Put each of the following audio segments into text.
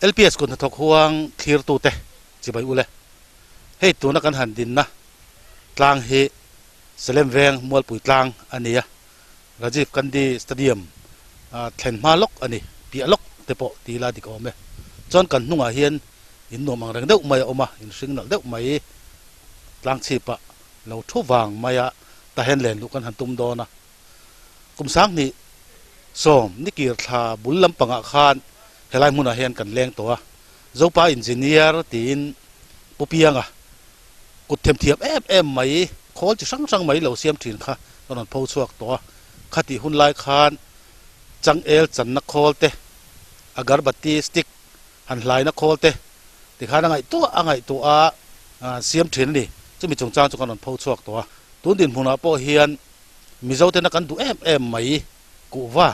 LPS kut hnathawk huang thlirtute chibai ule. Hei tuna kan han dinna tlang hi Salem Veng Mualpui tlang a ni a, Rajiv Gandhi Stadium thlen hma lawk a ni, piah lawk te pawh ti ila dik awm e. Chuan kan hnungah hian in nuam ang reng deuh mai a awm a, in hring nalh deuh mai tlang chhipah lo thu vang maia tahen len luh kan han tum dawn a. Kum sanghnih sawm nikir thla bul lampangah khan helai hmunah hian kan leng tawh a, Zopa Engineer tiin Pu Pianga kut themthiam em em mai, khawl chi hrang hrang mai lo siam thin kha ka rawn pho chhuak tawh a. Khatih hun lai khan changel channa khawl te, agarbati stick han hlaina khawl te tikhan a ngaihtuah a ngaihtuah a siam thin a ni. Chumi chungchang chu kan rawn pho chhuak tawh a. Tun dinhmunah pawh hian Mizo tena kan duh em em mai kuhva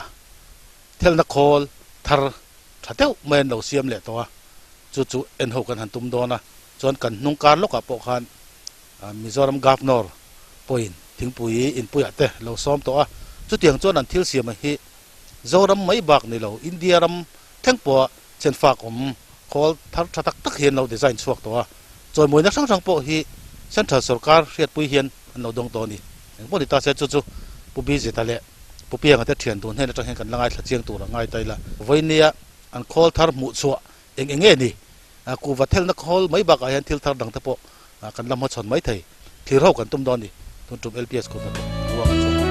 thelna khawl thar tha deuh mai an lo siam leh tawh a, chu chu en ho kan han tum dawn a, chuan kan hnung kar lawkah pawh khan Mizoram Governor pawhin thingpui inpuiah te lo sawm tawh a, chutiang chuan an thil siam hi Zoram mai bak ni lo India ram thleng pawha chenfak awm khawl thar tha tak tak hi an lo design chhuak tawh a, chawimawina hrang hrang pawh hi Central sawrkar hriatpui hian an lo dawng tawh a ni. Engpawh ni ta se chu chu Pu Bizita leh Pu Pianga te thian dun hnen atang hian kan la ngaithla chiang tur a ngai ta ila. Vawinia an khawl thar hmuh chhuah eng eng nge ni? Kuhva thelna khawl mai bakah hian thil thar dang te pawh kan la hmachhawn mai thei. Thlir ho kan tum dawn ni. Tun tum LPS kut hnathawk ruang an chhuak.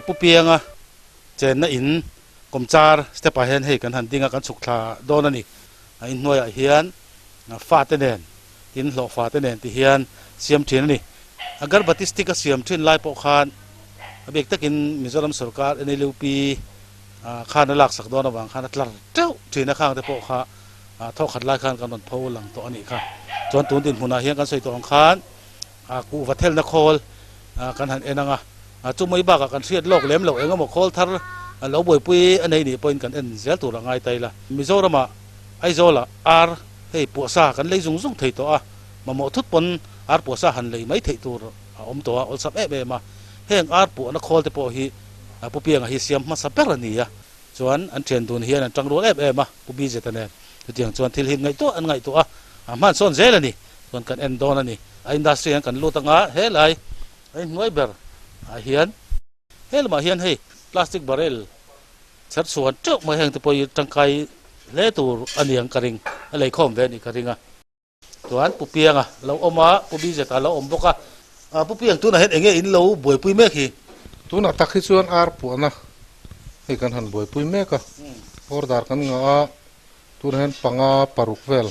Pu Pianga chenna in kawmchar step ah hian hei kan han ding a kan chhuk thla dawn a ni. A inhnuaiah hian fate nen tin hlawhfa te nen ti hian siam thin a ni. Agarbati stick a siam thin lai pawh khan a bik takin Mizoram sorkar NLUP khan a laksak dawn avang khan a tlar teuh thin a khang te pawh kha thawk khat lai khan kan rawn pho lang tawh a nih kha. Chuan tun dinhmunah hian kan sawi tawh ang khan kuhva thelna khawl kan han en ang a, chumai bakah kan hriat lawk lem loh eng emaw khawl thar lo buaipui a nei nih pawhin kan en zel tur a ngai ta ila. Mizoramah Aizawlah ar hei puahsa kan lei zung zung thei tawh a, mamawh thut pawn ar puahsa han lei mai theih tur a awm tawh a, awlsam em em a. Heng ar puahna khawl te pawh hi Pu Pianga hi siam hmasa ber a ni a, chuan an thian dun hian an tang rual em em a, Pu Bizeta nen. Chutiang chuan thil hi ngaihtuah an ngaihtuah a, a hman sawn zel a ni. Chuan kan en dawn a ni. A industry an kan lut anga helai a inhnuai ber ah hian he lamah hian hei plastic barrel chher chhuan teuh mai heng te pawh hi tangkai hle tur a ni ang ka ring, a leikhawm ve a nih ka ring a. Chuan Pu Pianga lo awm a, Pu Bizeta lo awm bawk a. Pu Piang tunah hian enge in lo buaipui mek hi? Tunah tak hi chuan ar puahna hei kan han buaipui mek a, order kan ngah a, tunah hian panga paruk vel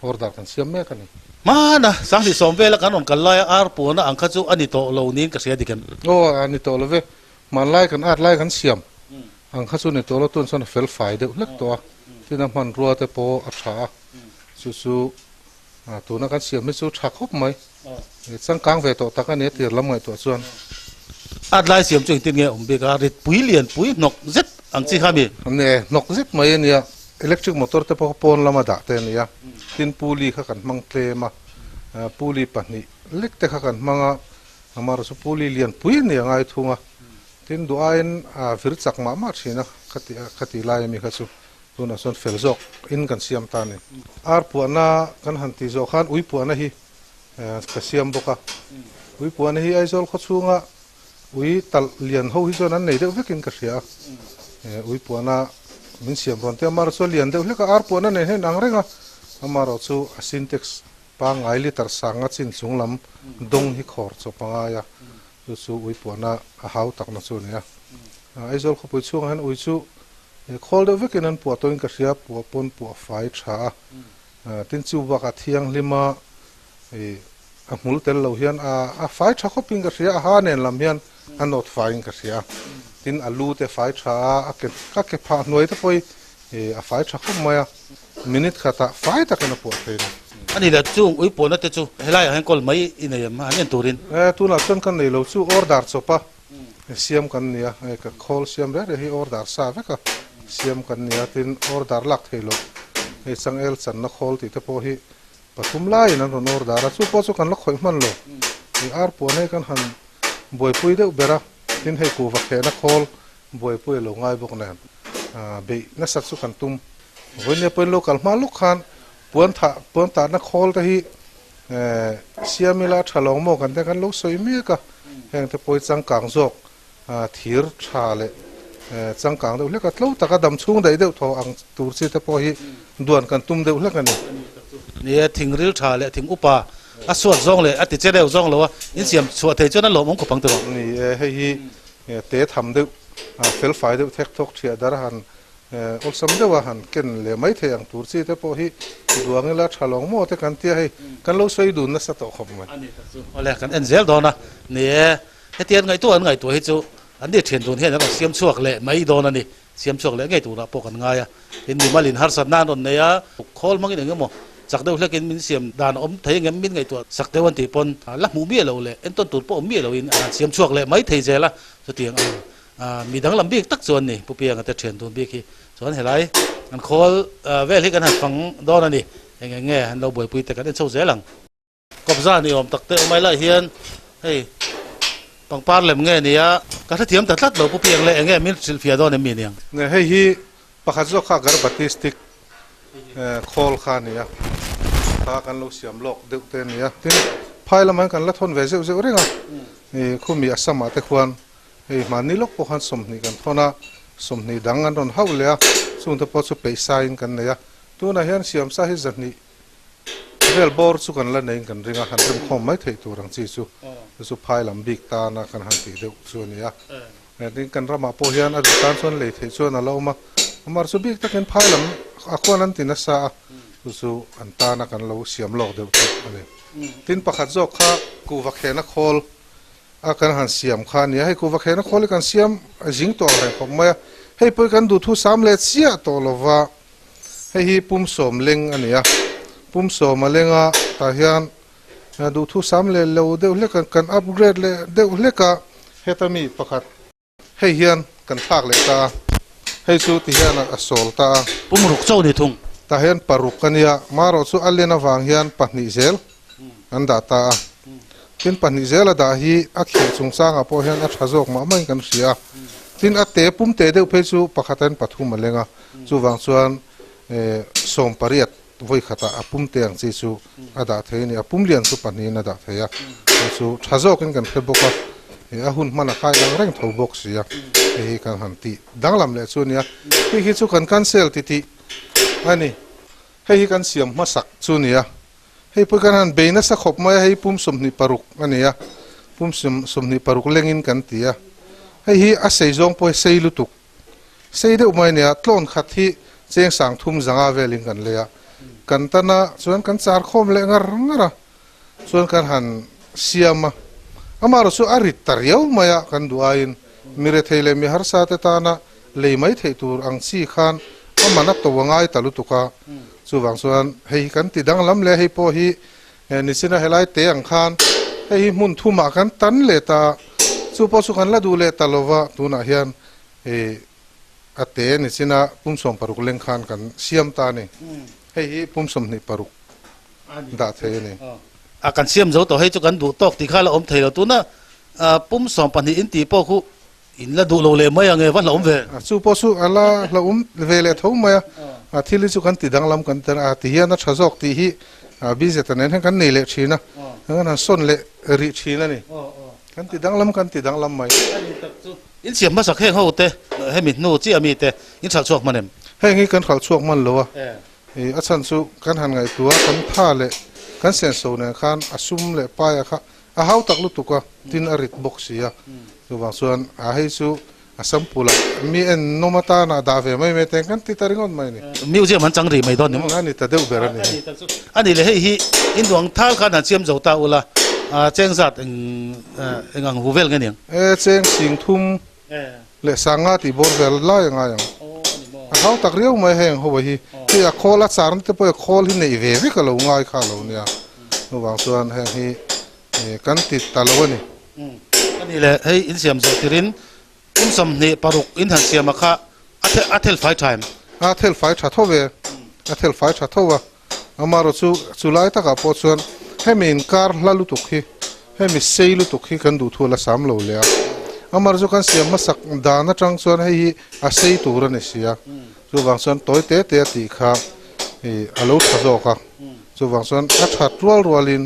order kan siam mek a ni. Hmana Sanghnih sawm vela kan rawn kal laia ar puahna ang kha chu a ni tawh lo niin ka hria dik em? Aw, a ni tawh lo ve. Hmanlai kan art lai kan siam ang kha chu ni tawh lo, tun chuan a fel fai deuh hlek tawh a, tin a hmanrua te pawh a tha a, chu chu tuna kan siam hi chu tha khawp mai, changkang ve tawh tak a ni a tir lam ngaihtuah chuan. Art lai siam chu engtin nge a awm bik a, rit pui lian pui hnawk zet ang chi kha mi? Ne, hnawk zet mai a nia, electric motor te pawh kha pawn lama dah te a ni a, tin puli kha kan hmang tlem a, puli pahnih lek te kha kan hmang a, Amar chu puli lian pui a ni a ngai thung a, tin duh aiin a vir chak mah mah thin a, kha ti lai ami kha chu. Tunah chuan fel zawk in kan siam ta a ni. Ar puahna kan han tih zawh khan ui puahna hi ka siam bawk a. Ui puahna hi Aizawl khaw chhunga ui talh lian ho hi chuan an nei deuh vekin ka hria a. Ui puahna min siam rawn te amaherawh chu a lian deuh hlek a, ar puahna nen hian ang reng a, amaherawh chu a sintex pangngai litre sanga chin chung lam dawng hi khawr chawp a ngai a, chu chu ui puahna a hau takna chu a ni a. Aizawl khawpui chhungah hian ui chu khawl deuh vekin an puah tawhin ka hria, puah pawn puah fai tha a, tin chu bakah thianghlim a a hmul tel lo hian a fai tha khawpin ka hria, a ha nen lam hian a nawt faiin ka hria, tin a lu te fai tha a, a ke a ke phah hnuai te pawh hi a fai tha khawp mai a, minute khatah fai takin a puah thei a ni. A ni le, chung ui puahna te chu helaiah hian kawl mai i nei em han en turin? Tunah chuan ka nei lo chu order chawp a, Siam kan nia, hei ka khawl siam reh reh hi order sa vek a, siam kan nia tin order lak thei lo, hei changel channa khawl tih te pawh hi pathum laiin an rawn order a, chu pawh chu kan la khawih hman lo, hei ar puan hei kan han buaipui deuh ber a, tin hei kuhva khehna khawl buaipui a lo ngai bawk nen beih nasat chu kan tum. Vawinia pawhin lo kal hma lawk khan puan thah puan tahna khawl te hi Siam ila tha lo maw kan te kan lo sawi mek a, heng te pawh hi changkang zawk thir tha leh changkang deuh hlek a, tlo taka dam chhung daih deuh thaw ang tur chi te pawh hi duan kan tum deuh hlek a ni. Ni e, thing ril tha leh thing upa a suat zawng leh a ti che deuh zawng lo a, in siam chhuah thei chuan a lawmawm khawp ang tiraw? Ni e, hei hi te tham deuh felfai deuh thek thawk thiah dar han Awlsam deuha han ken leh mai thei ang tur chi te pawh hi duang ila tha lawng maw te kan tia hei kan lo sawi dun nasa tawh khawp mai. A ni tak chu awle kan en zel dawn a ni e, hetiang ngaihtuah an ngaihtuah hi chu an ni thian dun hian an rawn siam chhuak leh mai dawn a ni, siam chhuak leh ngei turah pawh kan ngai a, tin mimalin harsatna an rawn nei a, khawl hmangin eng emaw chak deuh hlekin min siam dan a awm thei engem min ngaihtuah sak deuh an tih pawn la hmuh miah loh leh entawn tur pawh awm miah lohin an han siam chhuak leh mai thei zel a, chutiang ang Mi danglam bik tak chu an ni, Pu Pianga te thian dun bik hi. Chuan helai an khawl vel hi kan han fang dawn a ni. Eng eng nge an lo buaipui te kan en chho zel ang. Kawpza ni awm tak te awm ai lai hian hei pangpar lem nge nia ka hrethiam ta tlat lo Pu Piang le eng nge min hrilhfiah dawn em mi niang? Nge hei hi pakhat zawk kha garbati stick khawl kha a ni a, kha kan lo siam lawk deuh te a ni a. Tin phai lamah hian kan la thawn ve zeuh zeuh reng a, khumi Assam-ah te khuan Hei hmanni lawk pawh khan 20 kan thawn a, 20 dang an rawn hauh leh a, chungte pawh chu peih saiin kan nei a. Tunah hian siamsa hi 200 vel bawr chu kan la neiin kan ring a, han remkhawm mai theih tur ang chi chu chu chu phai lam bik tana kan han tih deuh chu a ni a. Tin, kan ramah pawh hian a duh tan chuan lei theih chuan a la awm a, amar chu bik takin phai lam a khuan an ti nasa a, chu chu an tana kan lo siam lawk deuh chu a ni. Tin, pakhat zawk kha kuhva khehna khawl A kan han siam kha a nia, hei kuhva khehna khawl hi kan siam zing tawh ang reng khawp mai a, hei pawh hi kan duhthu sam leh chiah tawh lo va, hei hi pum sawm leng a ni a, pum sawm a leng a, tah hian duhthu sam leh lo deuh hlek a, kan upgrade leh deuh hlek a, heta mi pakhat hei hian kan thlak leh ta a, hei chu ti hian a sawl ta a. Pum ruk chauh ni thung. Tah hian paruk a nia, marawh chu a len avang hian pahnih zel an dah ta a. Tin pahnih zel a dah hi a kheh chungchangah pawh hian a tha zawk mah maiin kan hria a. Tin a te pum te deuh phei chu pakhat hian pathum a leng a, chuvang chuan 18 vawi khatah a pum te ang chi chu a dah thei a ni. A pum lian chu pahnihin a dah thei a, chu chu tha zawkin kan hre bawk a, a hun hman a khai ang reng tho bawk si a, hei hi kan han tih danglam leh chu a nia. Hei hi chu kan cancel titih a ni. Hei hi kan siam hmasak chu a ni a. Hei pawh kan han bei nasa khawp mai a, hei pum 26 a ni a, pum 26 lengin kan ti a. Hei hi a sei zawng pawh hi sei lutuk, sei deuh mai a ni a, tlawn khat hi cheng sang thum zanga velin kan lei a. Kan tan a, chuan kan char khawm leh ngar ngar a, chuan kan han siam a. Amaherawhchu chu a rit ta riau mai a, kan duh aiin mi rethei leh mi harsa te tana lei mai theih tur ang chi khan a man a to a ngai ta lutuk a, chuvang chuan hei hi kan ti danglam leh hei pawh hi nichina helai te ang khan hei hi hmun thumah kan tan leh ta a, chu pawh chu kan la duh leh ta lova tunah hian a te nichina pum 16 leng khan kan siam ta a ni, hei hi pum 26 dah thei a ni. A kan siam zo tawh hei chu kan duh tawk tih kha la awm thei lo tuna pum 12 in tih pawh khu. In la duh lo leh mai ang e, va hlauhawm ve. A chu pawh chu a la hlauhawm ve leh tho mai a, a thil hi chu kan ti danglam kan ti a, ti hian a tha zawk tih hi BZ nen hian kan nei leh thin a, kan han sawn leh rih thin a ni. Kan ti danglam kan ti danglam mai. In siam hmasak heng ho te, hemi hnu chiah mi te in hralh chhuak hman em? Heng hi kan hralh chhuak hman lo a, a chhan chu kan han ngaihtuah a, kan tha leh kan senso nen khan a sum leh paia kha A hau tak lutuk a, tin a rit bawk si a. Chuvang chuan a hei chu a sample ah mi en nawm atana dah ve mai mai teng kan ti ta ringawt mai a ni. Museum an chang rih mai dawn ni maw? A ni ta deuh ber a ni. A ni le, hei hi induang thal khan han siam zo ta ula, cheng zat eng eng ang hu vel nge niang? E, cheng sing thum leh sanga tih bawr vel lai a ngai ang. A hau tak riau mai heng ho hi. Hei a khawl a charna te pawh a khawl hi neih ve vek a lo ngai kha lo nia. Chuvang chuan heng hi kan ti ta lo a ni. A ni le, hei in siam zawh tirin kum 26 in han siam a kha a thel fai tha em? A thel fai tha tho ve, a thel fai tha tho a. Amaherawh chu chu lai takah pawh chuan hemi inkar hla lutuk hi, hemi sei lutuk hi kan duhthu a la sam lo leh a. Amaherawh chu kan siam hmasak dan atang chuan hei hi a sei tur a ni si a. Chuvang chuan tawi te te a tih kha a lo tha zawk a. Chuvang chuan a that rual rualin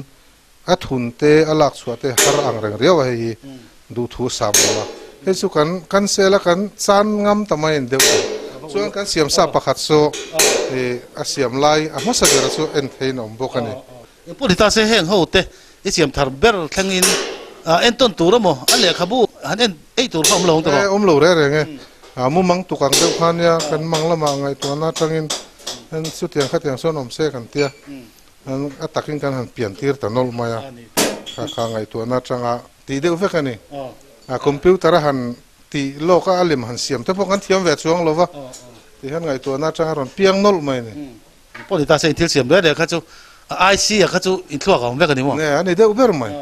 a thun te a lak chhuah te har ang reng riau a hei hi duhthu sam lo a. Hei chu kan kan sel a kan chan ngam ta mai in deuh tur. Chuan kan siam sa pakhat saw a siam lai a hmasa ber chu en theiin a awm bawk a ni. Engpawh ni ta se heng ho te i siam thar ber thlengin entawn tur emaw a lehkhabu han en eih tur kha awm lo ang tawh. E awm lo reng reng e. Mumang tuk ang deuh kha nia kan mang lamah ngaihtuahna atangin chutiang khatiang chuan awm se kan tia. A takin kan han pian tir ta nawlh mai a, kha kha ngaihtuahna atanga tih deuh vek a ni. A computer a han tih lawk a, a lem han siam te pawh kan thiam ve chuang lo va, ti hian ngaihtuahna atanga rawn piang nawlh mai a ni. Pawh ni ta se in thil siam reng reng kha chu a IC a kha chu inthluak a awm vek a ni maw? Ne, a ni deuh ber mai.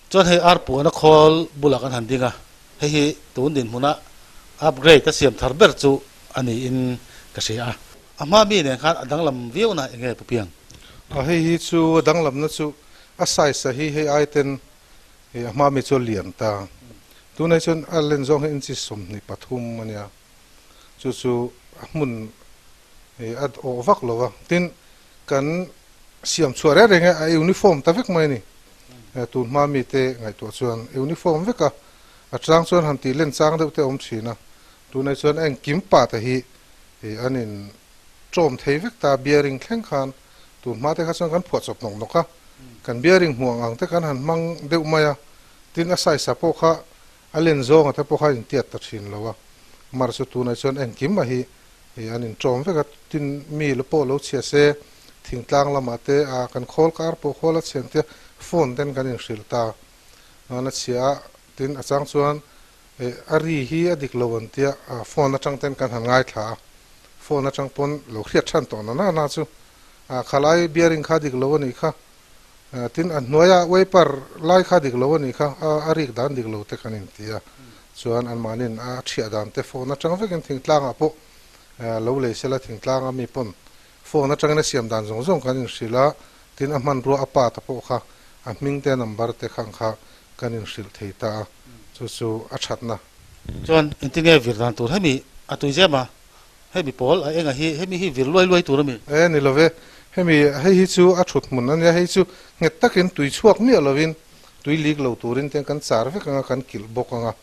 Chuan hei ar puana khawl bulah kan han ding a, hei hi tun dinhmuna upgrade a siam thar ber chu a niin ka hria a. A hma mi nen khan a danglam viau na eng nge Pu Piang? A hei hi chu a danglamna chu a size a hi hei ai ten hei a hma mi chu a lian ta. Tunah hi chuan a len zawng hi inchi 23 a nia. Chu chu a hmun hei a awh vak lo va. Tin kan siam chhuah reng reng a uniform ta vek mai a ni. Tun hma mite ngaihtuah chuan uniform vek a, a chang chuan han tih len chang deuh te a awm thin a, tunah chuan a engkim pa te hi an in tawm thei vek ta, bearing thleng khan tun hma te kha chuan kan phuah chawp nawk nawk a, kan bearing hmuh ang ang te kan han hmang deuh mai a, tin a size ah pawh kha a len zawnga te pawh kha a intiat ta thin lo a, mar chu tunah chuan engkim a hi an in tawm vek a, tin mi pawh lo chhia se Thingtlang lamah te a kan khawl kar pawh khawl a chhian tia phone ten kan inhrilh ta a chhia a, tin a chang chuan eh a ri hi a dik lo an tia phone atang ten kan han ngaithla a, phone atang pawn lo hriat than tawh na na na chu a khalai bearing kha dik lo a nih kha, tin a hnuaia wiper lai kha dik lo a nih kha a rik dan dik lo te kan inti a, chuan anmahniin a thiah dan te phone atang vekin thingtlangah pawh lo lei sela thingtlanga mi pawn Phone atangin a siam dan zawng zawng kan inhrilh a, tin a hmanrua a pa ta pawh kha a hming te a number te khang kha kan inhrilh thei ta a, chu chu a thatna. Chuan engtinge vir dan tur hemi a tui zem a, hemi pawl a enga hi hemi hi vir luai luai tur a mi? E ni lo ve, hemi hei hi chu a thut hmun a nia, hei chu nghet takin tui chhuak miah lovin tui lik lo turin te kan char vek ang a, kan kilh bawk ang a,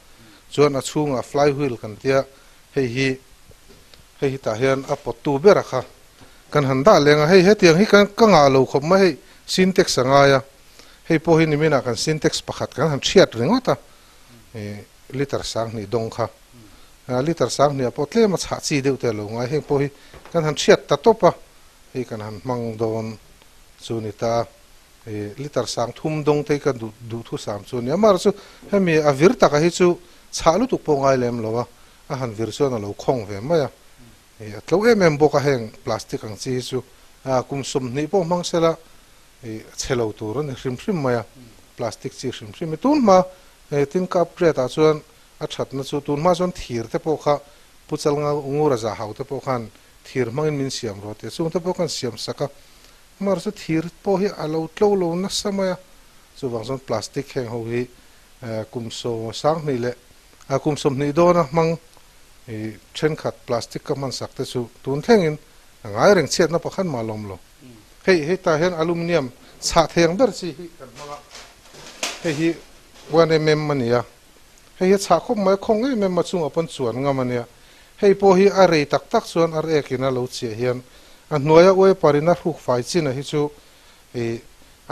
chuan a chhungah fly wheel kan tia hei hi Hei hi tah hian a pawttu ber a kha kan han dah leng a, hei hetiang hi ka ka ngah lo khawp mai hei syntax a ngai a, hei pawh hi niminah kan syntax pakhat kan han hriat ringawt a, ih liter 2000 dawng kha, liter 2000 ah pawh tlem a chhah chi deuh te a lo ngai, heng pawh hi kan han hriat ta tawp a, hei kan han hmang dawn chu ni ta a, ih liter 3000 dawng te hi ka duh duhthusam chu a ni a, amaherawhchu hemi a vir taka hi chu chhah lutuk pawh ngai lem lo a. A han vir chuan a lo khawng ve mai a, ih a tlo em em bawk a heng plastic ang chi hi chu kum 20 pawh hmang sela ih a chhe lo tur a ni hrim hrim mai a, plastic chi hrim hrim hi tun hma tin ka upgrade ah chuan a thatna chu tun hma chuan thir te pawh kha Pu Chalnga Ngura za hau te pawh khan thir hmangin min siam rawh tih a chung te pawh khan siam sak a, mar chu thir pawh hi a lo tlo lo nasa mai a, chuvang chuan plastic heng ho hi kum 20 leh. A kum 20 dawna hmang i thenkhat plastic ka hman sak te chu tun thlengin a ngai reng chhiatna pakhat mah lawm lo. Hei hetah hian aluminium chhah thei ang ber chi hi kan hmang a, hei hi 1mm a ni a, hei hi a chhah khawp mai a, khawng em em a chungah pawn chuan ngam a nia. Hei pawh hi a rei tak tak chuan ar ekin a lo chiah hian a hnuaia uaipar in a hruk fai chin a hi chu i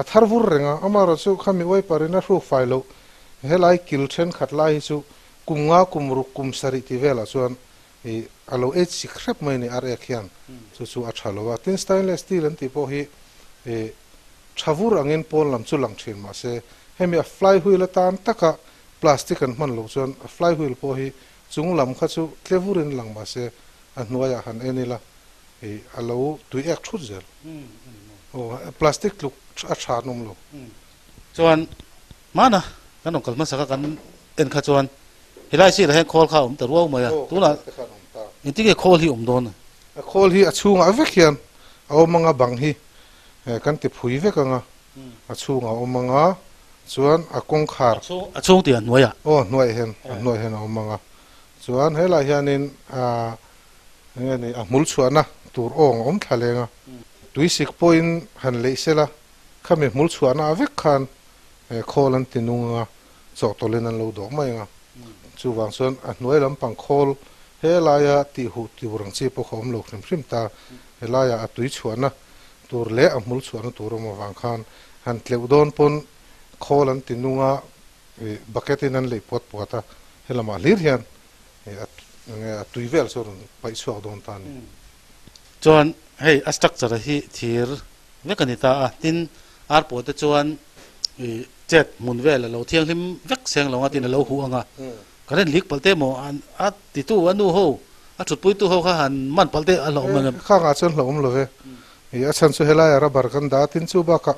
a thar vur reng a, amaherawhchu khami uaipar in a hruk fai loh helai kil thenkhat lai hi chu kum nga kum ruk kum sarih tih velah chuan i a lo ei chik hrep mai a ni ar ek hian chu chu a tha lo a. Tin stainless steel an tih pawh hi i tha vur angin pawn lam chu lang thin mahse hemi a flywheel atan taka plastic an hman loh chuan a flywheel pawh hi Chung lam kha chu tle vurin lang mah se a hnuaiah han en ila i a lo tui ek thut zel. Aw plastic tluk a tha an awm lo. Chuan hmana kan rawn kal hmasa kha kan en kha chuan helai sirah hian khawl kha a awm ta ruau mai a, tunah engtin nge khawl hi a awm dawn? A khawl hi a chhungah vek hian a awm anga bang hi kan ti phui vek anga A chhungah a awm ang a, chuan a kawngkhar. A chhung tih a hnuaiah. Aw, hnuaiah hian, a hnuaiah hian a awm ang a. Chuan helaiah hianin a eng nge ni, a hmul chhuahna tur awng a awm thla leng a. Tuisik pawhin han leih sela, khami hmul chhuahna a vek khan khawl an ti nung ang a, chawhtawlhin an lo dawh mai ang a. Chuvang chuan a hnuai lampang khawl helaia tihhuh tur ang chi pawh kha awm lo hrim hrim ta, helaiah a tui chhuahna tur leh a hmul chhuahna tur awm avang khan han tleuh dawn pawn khawl an ti nung a, bucket in an leih puat puat a, helamah hlir hian a tui vel chu a rawn paih chhuak dawn ta a ni. Chuan hei a structure hi thir vek a ni ta a, tin ar pawh te chuan chet hmun vel a lo thianghlim vek seng lo ang a, tin a lo huh ang a, Current leak palh te maw a titu a nu ho a thutpuitu ho kha han man palh te a hlauhawm ang em? Khangah chuan hlauhawm lo ve. I a chhan chu helaiah rubber kan dah a, tin chu bakah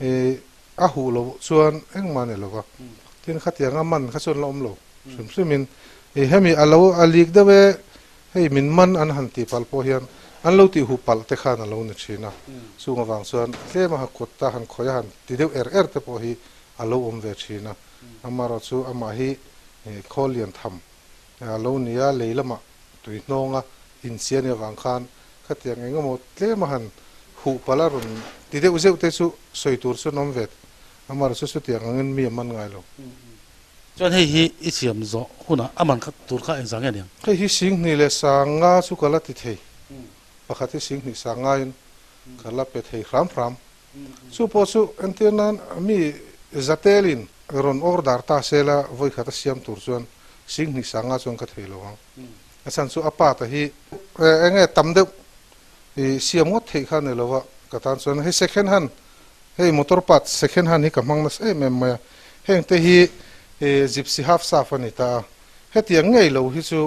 i a huh lo chuan engmah a ni lo va. Tin khatianga man kha chuan la awm lo hrim hrimin i hemi a lo a leak deuh e hei min man an han tih palh pawh hian an lo tih huh palh te khan a lo ni thin a. Chung avang chuan tlem a ha kut ta han khawih a han ti deuh er er te pawh hi a lo awm ve thin a. Amaherawh chu amah hi khawl lian tham a lo ni a, lei lamah tui hnawnga inchhi a nih avang khan khatiang eng emaw tlem a han huh palh a rawn ti deuh zeuh te chu sawi tur chu an awm ve. Amaherawh chu chutiang angin mi a man ngai lo. Chuan hei hi i siam zawh hunah a man khat tur kha engzah nge niang? Hei hi 2000 leh 50 chu ka la ti thei. Pakhat hi 2000 50 in ka la pe thei hram hram. Chu pawh chu entir nan mi zatelin rawn order ta sela vawi khat a siam tur chuan 2000 50 chuan ka thei lo ang. A chhan chu a part a hi eng nge tam deuh i siam ngawt theih kha a ni lo a, ka tan chuan hei second hand hei motor part second hand hi ka hmang nasa em em mai a, heng te hi gypsy half saf a ni ta a, hetiang ngei lo hi chu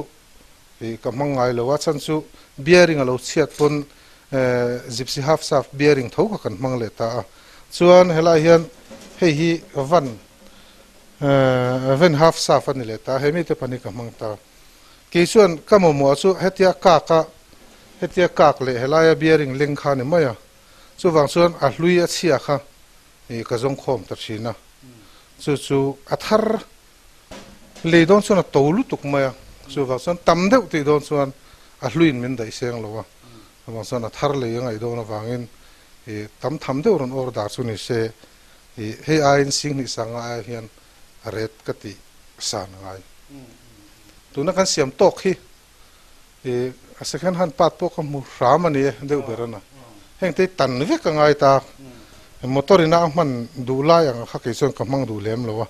Ih ka hmang ngai lo a chhan chu bearing a lo chhiat pawn gypsy half shaft bearing tho kha kan hmang leh ta a chuan helai hian hei hi van van half shaft a ni leh ta a he mite pahnih ka hmang ta kei chuan ka mamawh chu hetia kak a hetia kak leh helaia bearing leng kha a ni mai a chuvang chuan a hlui a chhia kha ih ka zawng khawm ta thin a chu chu a thar Lei dawn chuan a to lutuk mai a, chuvang chuan tam deuh tih dawn chuan a hluin min daih seng lo a, chuvang chuan a thar lei a ngaih dawn avangin ih tam tham deuh rawn order chu ni se ih hei aiin 2000 sanga ai hian a ret ka tih san a ngai. Tuna kan siam tawk hi ih a second hand part pawh ka hmu hram a ni e deuh ber a na. Heng te hi tan vek a ngai ta, motor ina a hman duh lai ang kha kei chuan ka hmang duh lem lo a.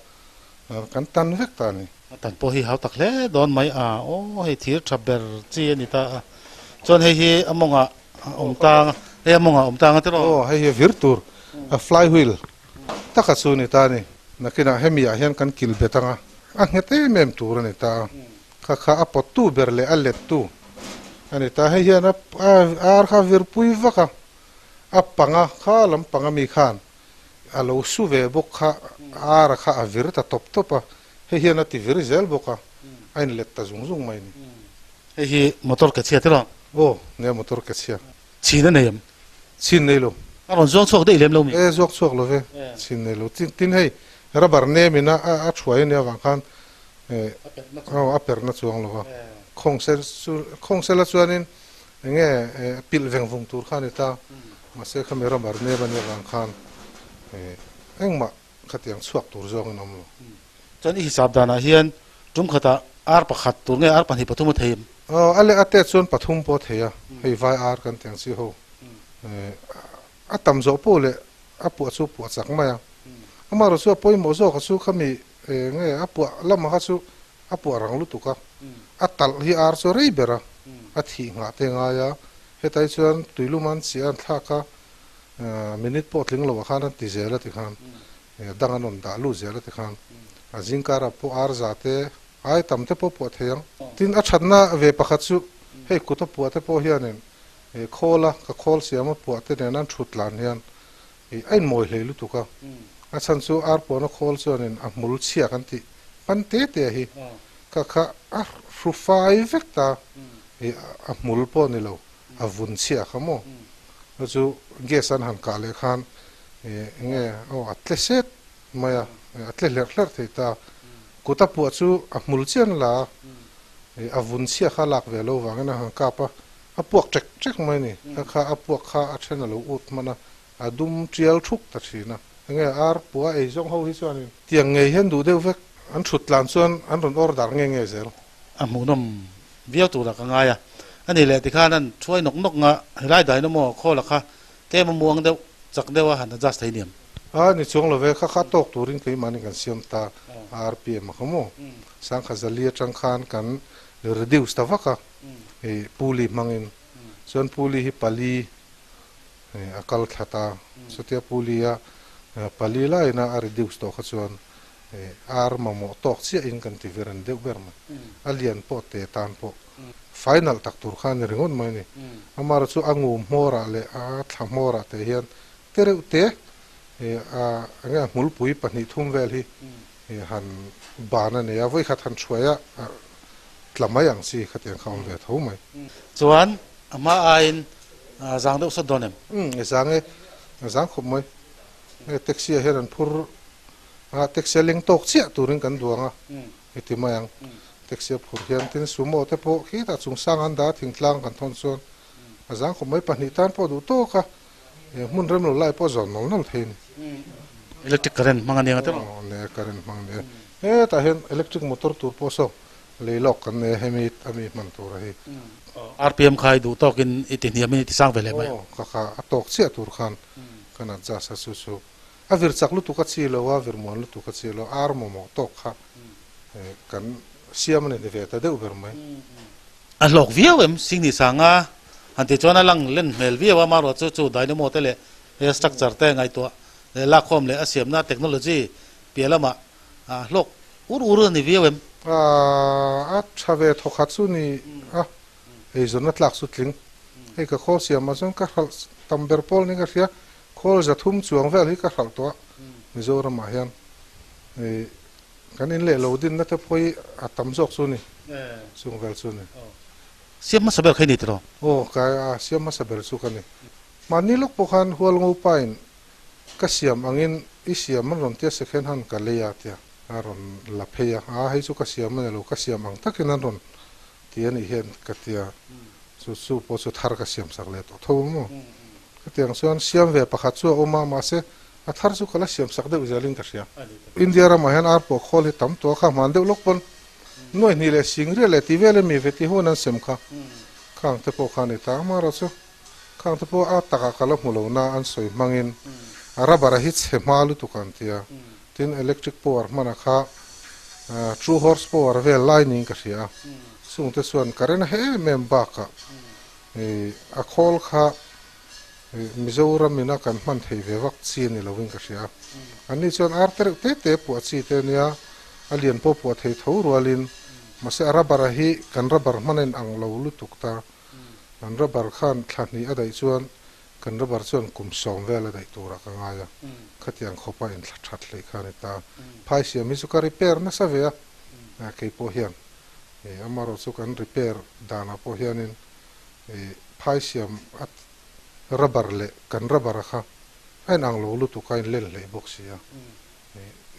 Kan tan vek ta a ni. A tan pawh hi hau tak hle dawn mai a, aw hei thir tha ber chi a ni ta a, chuan hei hi a mawngah a awm tang a, hei a mawngah a awm tang a tiraw? Aw hei hi vir tur a fly wheel taka chu a ni ta a ni. Nakinah hemi ah hian kan kil bet ang a, a nghet em em tur a ni ta a, kha kha a pawt tu ber leh a let tu a ni ta, hei hian a ar kha a vir pui vak a, a panga kha lampang ami khan A lo su ve bawk kha, ara kha a vir ta tawp tawp a, hei hian a ti vir zel bawk a, a inlet ta zung zung mai a ni. Hei hi motor ke chhia tiraw? Aw, nia motor ke chhia. Chhin a nei em? Chhin nei lo. A rawn zuang chhuak daih lem lo mi? E, zuak chhuak lo ve, chhin nei lo. Tin, tin hei rubber nem in a a thuai a nia avang khan Aw a perhna chuang lo a, khawng sel chu khawng sela chuanin eng nge pilh veng vung tur kha a ni ta, mahse khami rubber nep a nih avang khan engmah khatiang chhuak tur zawngin a awm lo. Chuan i hisap danah hian tum khatah ar pakhat tur nge ar pahnih pathum a thei em? Aw a leh a te chuan pathum pawh a thei a, hei vai ar kan tih ang chi ho a tam zawh pawh leh a puah chu puah chak mai a, amaherawhchu a pawimawh zawk a chu khami Eng nge a puah lamah kha chu a puah rang lutuk a, a talh hi ar chu rei ber a, a thih nghah te ngai a, hetai chuan tuilum an chiah an thlak a, minute pawh tling loh ah khan an ti zel a tikhan, dang an rawn dah lut zel a tikhan, a zingkarah pawh ar za te ai tam te pawh puah thei ang. Tin a thatna ve pakhat chu hei kut a puah te pawh hianin khawl a, ka khawl siam a puah te nen an thut tlan hian Ih, a inmawi hlei lutuk a. A chhan chu ar puahna khawl chuanin a hmul chhia kan tih pan te te hi ka kha a hru fai vek ta. Ih, a hmul pawh ni lo, a vun chhia kha maw. Chu chu gas an han kah leh khan ih enge aw a tle set mai a, a tle hlerh hlerh thei ta. Kut a puah chu a hmul chian la a, ih a vun chhia kha lak ve lo vangin a han kap a. A puak ṭek ṭek mai a ni. Kha kha a puak kha a then a lo ut hman a, a dum ṭial thuk ta ṭhin a. Enge ar pua ei zawng ho hi chuanin tiang ngei hian duh deuh vek an ṭhut tlan chuan an rawn order nge nge zel. A hmuhnawm viau turah ka ngai a. A ni leh tikhan an thuai nawk nawk nga helai dynamo khawla kha tlem a muang deuh chak deuh a han adjust thei niam. A ni chuang lo ve, kha kha tawk turin keimahni kan siam ta RPM a kha maw. Sangkhat zali atang khan kan reduce ta vak a. Hei puli hmangin chuan puli hi pali a kal thla ta chutia puli a pali laina a reduce tawh kha chuan ar mamawh tawk chiahin kan ti vir an deuh ber mai a lian pawh te tan pawh final tak tur kha a ni ringawt mai a ni amaherawhchu chu a ngum hmawrah leh a thla hmawrah te hian te reuh te a enge a hmulpui pahnih thum vel hi han ban a nei a vawikhat han thuai a tla mai ang chi khatiang kha awm ve tho mai. Chuan a hma aiin zang deuh sawt dawn em? Umm e zang e, a zang khawp mai. Hei taxi ah hian an phur a, taxi a leng tawk chiah turin kan duang a, heti mai ang. Taxi a phur hian tin sumo te pawh khitah chung sang an dah a thingtlang kan thawn chuan a zang khawp mai. Pahnih tan pawh duh tawk a, hmun rem lo lai pawh zawn nawl nawl thei a ni. Electric current hmang a nia te maw? Aw ne current hmang a nia. Hetah hian electric motor tur pawh saw Lei lawk kan nei a hemi a mi hman tur a hi. RPM kha i duh tawkin i ti hniamin i ti sang ve leh mai. Aw ka kha a tawk chiah tur khan kan adjust a chu chu a vir chak lutuk a chi lo a vir muan lutuk a chi lo ar mawmawh tawk kha kan siam a ni ni ve ta deuh ber mai. A hlawk viau em Singni sanga han tih chuan a lang len hmel viau a marawh chu chu dynamo te leh he structure te ngaihtuah leh lakkhawm leh a siamna technology piah lamah A hlawk ur ur a ni viau em? A tha ve thawkhat chu ni a, eizawnna tlak chu tling. Hei ka khawl siamah chuan ka hralh tam ber pawl niin ka hria, khawl zathum chuang vel hi ka hralh tawh a, Mizoramah hian kan in leh lo dinna te pawh hi a tam zawk chu ni, chung vel chu ni. Siam hmasa ber kha i ni tiraw? Aw, ka siam hmasa ber chu ka ni. Mahni lawk pawh khan Hualngopain Ka siam angin i siam an rawn tia second hand ka lei a tia a rawn la phei a, aa hei chu ka siam a ni lo, ka siam ang takin an rawn ti a nih hian ka tia chu chu pawh chu thar ka siam sak leh tawh tho ang maw. Ka ti ang chuan siam ve pakhat chu a awm a mahse a thar chu ka la siam sak deuh zelin ka hria. India ramah hian ar pawh khawl hi tam tawh a kha hman deuh lawk pawn nuai hnih leh sing riat leh ti vel emi ve ti hun an sem kha khang te pawh kha a ni ta amaherawh chu. Khang te pawh a takah ka la hmu lo na an sawi hmangin a rubber a hi chhe hma lutuk ang tia. Tin electric power hmana kha two horse power vel lai niin ka hria a. Chung te chuan current a he em em bakah a khawl kha Mizoram ina kan hman thei ve vak chi a ni lovin ka hria a. Anni chuan ar te reuh te te puah chi te ania a lian pawh puah thei tho rualin mahse a rubber a hi kan rubber hman a inang lo lutuk ta. Kan rubber khan thla hnih a daih chuan kan rubber chuan kum sawm vel a daih turah ka ngai a, khatiang khawpa inthla that hlei kha a ni ta. Phai siam hi chu ka repair nasa ve a, kei pawh hian amaherawh chu kan repair danah pawh hianin phai siam a rubber leh kan rubber a kha a inang lo lutuk a, a inlen hleih bawk si a,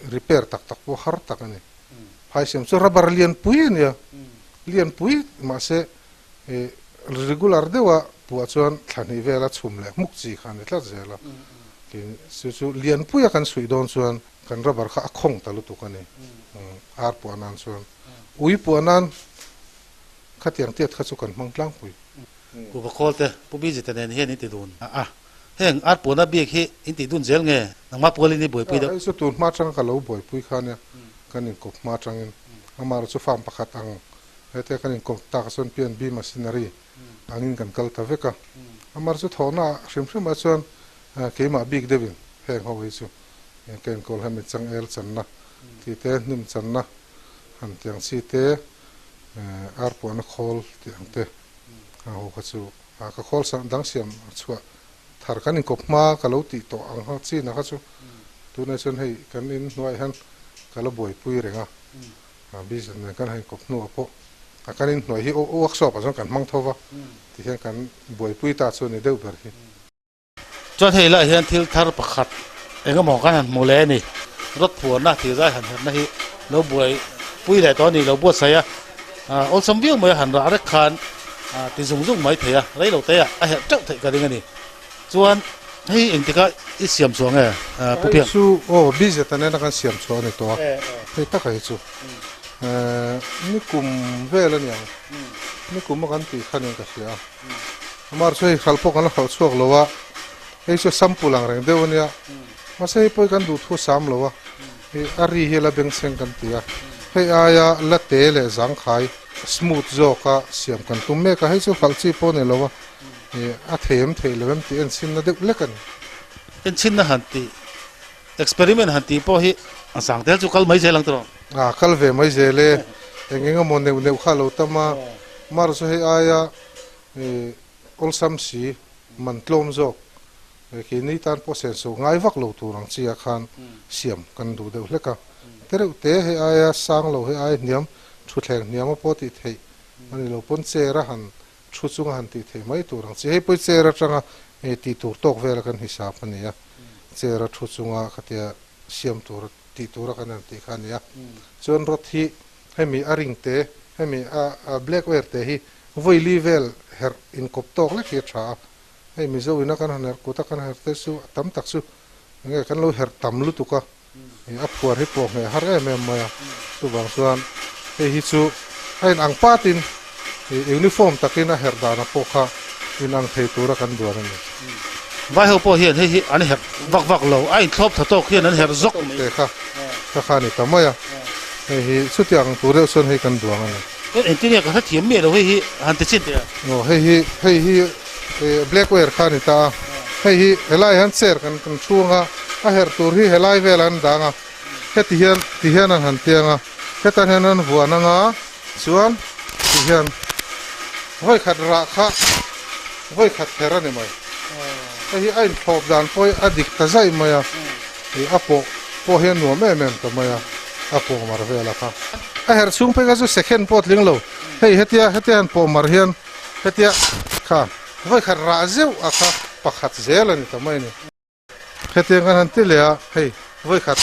repair tak tak pawh har tak a ni. Phai siam chu rubber lian pui a nia, lian pui mahse regular deuha puah chuan thla hnih vela chhum leh hmuk chi kha a ni tlat zel a. Tin, chu chu lian puia kan suih dawn chuan kan rubber kha a khawng ta lutuk a ni, ar puah nan chuan. Ui puah nan khatiang tiat kha chu kan hmang tlangpui. Pu Bakhawl te, Pu Biji te nen hian in ti dun a, heng ar puahna bik hi in tih dun zel nge? Nangmah pualin i buaipui deuh. Hei chu tun hma atanga ka lo buaipui kha nia, kan inkawp hma atangin amah erawh chu farm pakhat ang hetia kan inkawp tak ah chuan PNB machinery angin kan kal ta vek a. Amah erawh chu thawhna ah hrim hrim ah chuan keimah bik deuhin heng ho hi chu ka inkawl hemi changel channa tih te, hnim channa han tiang chi te, ar puahna khawl tih ang te a ho kha chu ka khawl dang siam chhuah Thar kan inkawp hma ka lo tih tawh ang ha chin a kha chu tunah chuan hei kan in hnuaiah hian ka la buaipui reng a, business nen kan han inkawp hnuah pawh a kan in hnuai hi workshop ah chuan kan hmang tho va ti hian kan buaipui ta chu a ni deuh ber hi. Chuan hei lah hian thil thar pakhat eng emaw kan han hmu leh a ni, rawt phuarna thil zai han herhna hi lo buaipui leh tawh a ni lo buatsaih a, awlsam viau mai a han rah rek khan ti zung zung mai thei a, rei lo te ah a herh teuh theih ka ring a ni. Chuan hei engtikah i siam chhuah nge Pu Piang? Hei chu aw busy ta nena kan siam chhuah a ni tawh a, hei taka hi chu nikum vel a niang, nikum a kan tih kha nen ka hria a, amah chu hei hralh pawh kan la hralh chhuak lo a, hei chu sample ang reng deuh a nia, mahse hei pawh hi kan duhthu sam lo a, hei a ri hi a la bengchheng kan ti a, hei aia la te leh zangkhai smooth zawka siam kan tum mek a, hei chu hralh chi pawh a ni lo a. A thei em theih lo em tih enchinna deuh lek a ni. Enchinna han tih, experiment han tih pawh hi a sang tel chu kal mai zel ang tawh. A kal ve mai zel e, eng eng emaw neuh neuh kha a lo tam a, mar chu hei aia awlsam si, man tlawm zawk, keini tan pawh senso ngai vak lo tur ang chi ah khan siam kan duh deuh hlek a. Tereuh te hei aia sang lo, hei aia hniam, thutthleng hniam a pawh tih theih a ni lo pawn chair a han Thu chunga han tih theih mai tur ang chi. Hei pawh hi chair atanga tih tur tawk vela kan hisap a ni a, chair a thu chunga khatia siam tur tih tura kan han tih kha a ni a. Chuan rod hi hemi a ring te, hemi a black wire te hi vawi li vel herh inkawp tawk lek hi a tha a. Hei Mizo ina kan han herh kut a kan herh te chu a tam tak chu enge kan lo herh tam lutuk a, a phuar hi pawh ngheh har em em mai a, chuvang chuan hei hi chu a inang patin uniform takin a herh dana pawh kha inang thei tura kan duan a ni. Vai ho pawh hian hei hi an herh vak vak lo, a inthlawp tha tawk hian an herh zawk mai. Te kha kha kha a ni ta mai a, hei hi chutiang tur deuh chuan hei kan duang a ni. Engtin nge ka hrethiam miah lo hei hi han ti chin teh a. Aw hei hi hei hi black ware kha a ni ta a, hei hi helai hian chair kan kan chhung a, a herh tur hi helai velah an dang a, heti hian ti hian an han tiang a, hetah hian an vuan anga chuan ti hian vawikhat rah kha vawikhat her a ni mai, hei hi a inthlawp dan pawh hi a dik ta zaih mai a, ih a pawh pawh hi a nuam em em ta mai a, a pawh mar vel a kha. A herh chhung phei kha chu second pawh a tling lo, hei hetia hetia han pawh mar hian. Hetia kha vawikhat rah zeuh a kha pakhat zel a ni ta mai a ni. Hetiang kan han ti leh a, hei vawikhat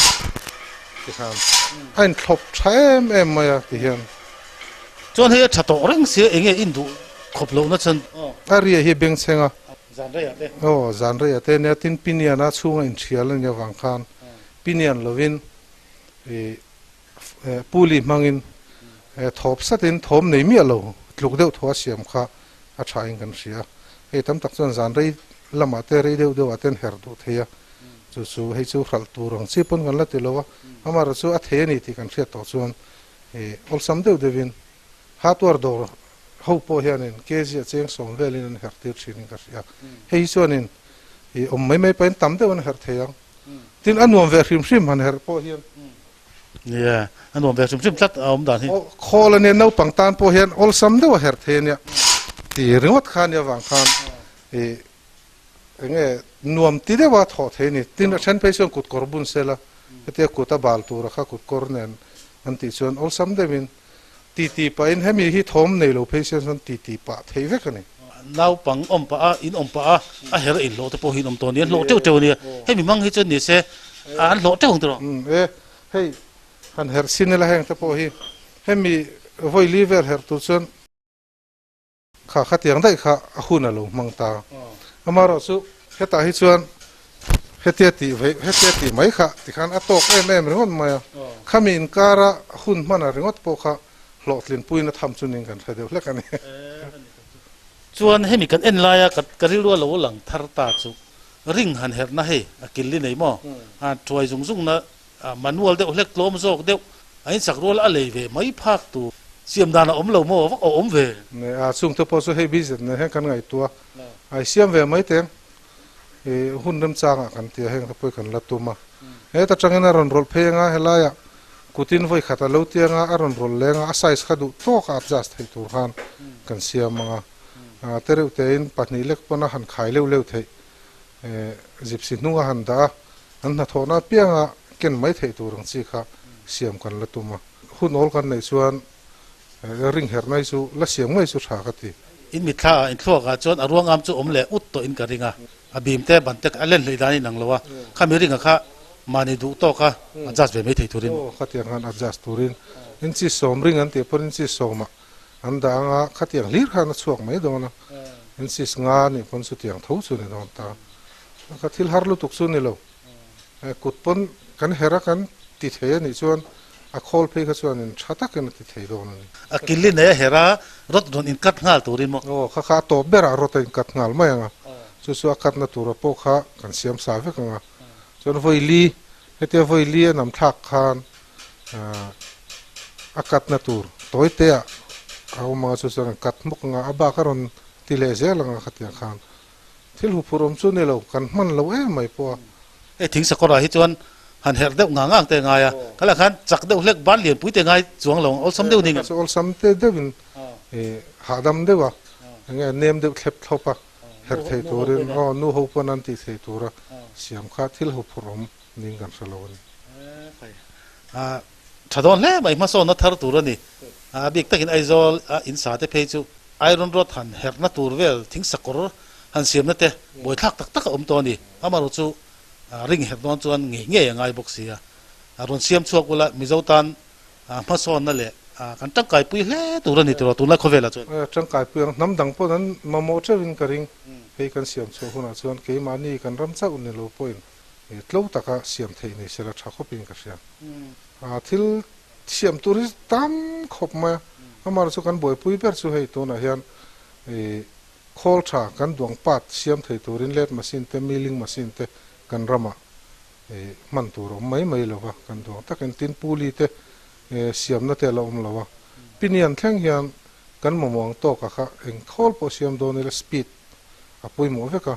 ti khan a inthlawp tha em em mai a ti hian. Chuan hei a tha tawh reng sia enge in duh khawp lohna chuan. A ria hi bengchheng a. Zan reiah te. Aw zan reiah te nia tin pinian a chhunga inthial a nih avang khan pinian lovin ih Puli hmangin thawp satin thawm nei miah lo tluk deuh thaw a siam kha a thain kan hria. Hei tam tak chuan zan rei lamah te rei deuh deuhah te an herh duh thei a, chu chu hei chu hralh tur ang chi pawn kan la ti lo a, amaherawhchu chu a thei a ni tih kan hriat tawh chuan awlsam deuh deuhin hardware dawr ho pawh hianin kg a cheng sawm velin an herh tir thinin ka hria. Hei hi chuanin awm mai mai pahin tam deuh an herh thei ang. Tin a nuam ve hrim hrim han herh pawh hian. Nia, a nuam ve hrim hrim tlat a awm dan hi. Khawl ania naupang tan pawh hian awlsam deuh a herh thei ania ti ringawt kha ania vang khan i enge nuam ti deuh a thawh thei a ni. Tin a then phei chuan kut kawr bun sela hetia kut a bal tur a kha kut kawr nen an tih chuan awlsam deuhin Ti ti pahin hemi hi thawm nei lo phei sian chuan ti ti pah thei vek a ni. Naupang awm pah a, in awm pah a, a her in hlawh te pawh hi in awm tawh a ni, an hlawh teuh teuh a nia. Hemi hmang hi chuan ni se an hlawh teuh ang tiraw? Umm e, hei Han herh sin ila heng te pawh hi hemi vawi li vel herh tur chuan kha khatiang daih kha a hun a lo hmang ta. Amaherawhchu hetah hi chuan hetia tih vei hetia tih mai kha tikhan a tawk em em ringawt mai a, khami inkara hun hmana ringawt pawh kha hlawhtlinpuina tham chu ning kan hre deuh hlek a ni. Chuan hemi kan en laia ka rilru a lo lang thar ta chu ring han herhna hei a kil li nei maw? A thuai zung zungna manual deuh hlek tlawm zawk deuh a insak rual a lei ve mai phak tur siam dan a awm lo maw vak a awm ve. Ne a chungte pawh chu hei busy nen hian kan ngaihtuah a i siam ve mai teng i hun remchangah kan ti a heng te pawh hi kan la tum a heta tangin a rawn rawlh phei anga helaiah kutin vawi khat a lo tiang a a rawn rawlh leng a a size kha duh tawk a adjust theih tur khan kan siam anga te reuh tein pahnih lek pawn a han khai leuh leuh theih Gypsy hnung a han dah a, an hnathawhna apianga ken mai theih tur ang chi kha siam kan la tum a. Hun awl kan neih chuan ring herh mai chu la siam ngei chu tha ka ti. In mitthla ah inthluak ah chuan a ruangam chu awm leh ut tawh in ka ring a, a bim te ban te a len hleih dan in ang lo a, khami ringa kha mahni duh tawk a adjust ve mai thei turin. Aw khatiang khan adjust turin inchi sawm ring an tih pawn inchi sawmah An dah anga khatiang hlir khan a chhuak mai dawn a, insis nga nih pawn chutiang tho chu ni dawn ta. Kha thil har lutuk chu ni lo. Kut pawn kan her a kan ti thei a nih chuan a khawl phei kha chuanin tha takin a ti thei dawn a ni. A killi nei a her a, rawt rawn inkat nghal turin maw? Aw, kha kha a tawp berah rawt a inkat nghal mai ang a, chu chu a katna tura pawh kha kan siam sa vek ang a. Chuan vawi li, hetia vawi li a nam thlak khan a katna tur tawi te ah a awm anga chu chuan an kat hmuk anga a bak a rawn ti leh zel anga khatiang khan thil huphurh awm chu ni lo kan hman lo em mai pawh a. Hei thing sakawrah hi chuan han herh deuh ngang ngang te a ngai a, khalah khan chak deuh hlek ban lian pui te ngai chuang lo ang awlsam deuh ning. Chu awlsam te deuhin hahdam deuh a enge a nem deuh thlep thlawp a herh thei turin aw nu ho pawn an tih thei tura siam kha thil huphurh awm ning kan hre lo a ni. Tha dawn hle mai hmasawnna thar tur a ni. A bik takin Aizawl a in sa te phei chu iron rod han herhna tur vel thing sakawr han siamna te buaithlak tak tak a awm tawh a ni. Amaherawh chu ring herh dawn chuan ngei ngei a ngai bawk si a. Rawn siam chhuak ula Mizo tan hmasawnna leh kan tangkaipui hle tur a ni tiraw tunlai khawvelah chuan. Tangkaipui ang hnam dang pawh an mamawh teuhin ka ring. Hei kan siam chhuah hunah chuan keimahni kan ram chauh ni lo pawhin Tlo taka siam theih nei sela tha khawpin ka hria. Thil siam tur hi tam khawp mai a, amaherawhchu chu kan buaipui ber chu hei tunah hian khawl tha kan duang part siam thei turin lathe machine te milling machine te kan ramah hman tur a awm mai mai lo va, kan duang takin tin puli te siamna te a la awm lo a, pinion thleng hian kan mamawh ang tawkah kha eng khawl pawh siam dawn ila speed a pawimawh vek a,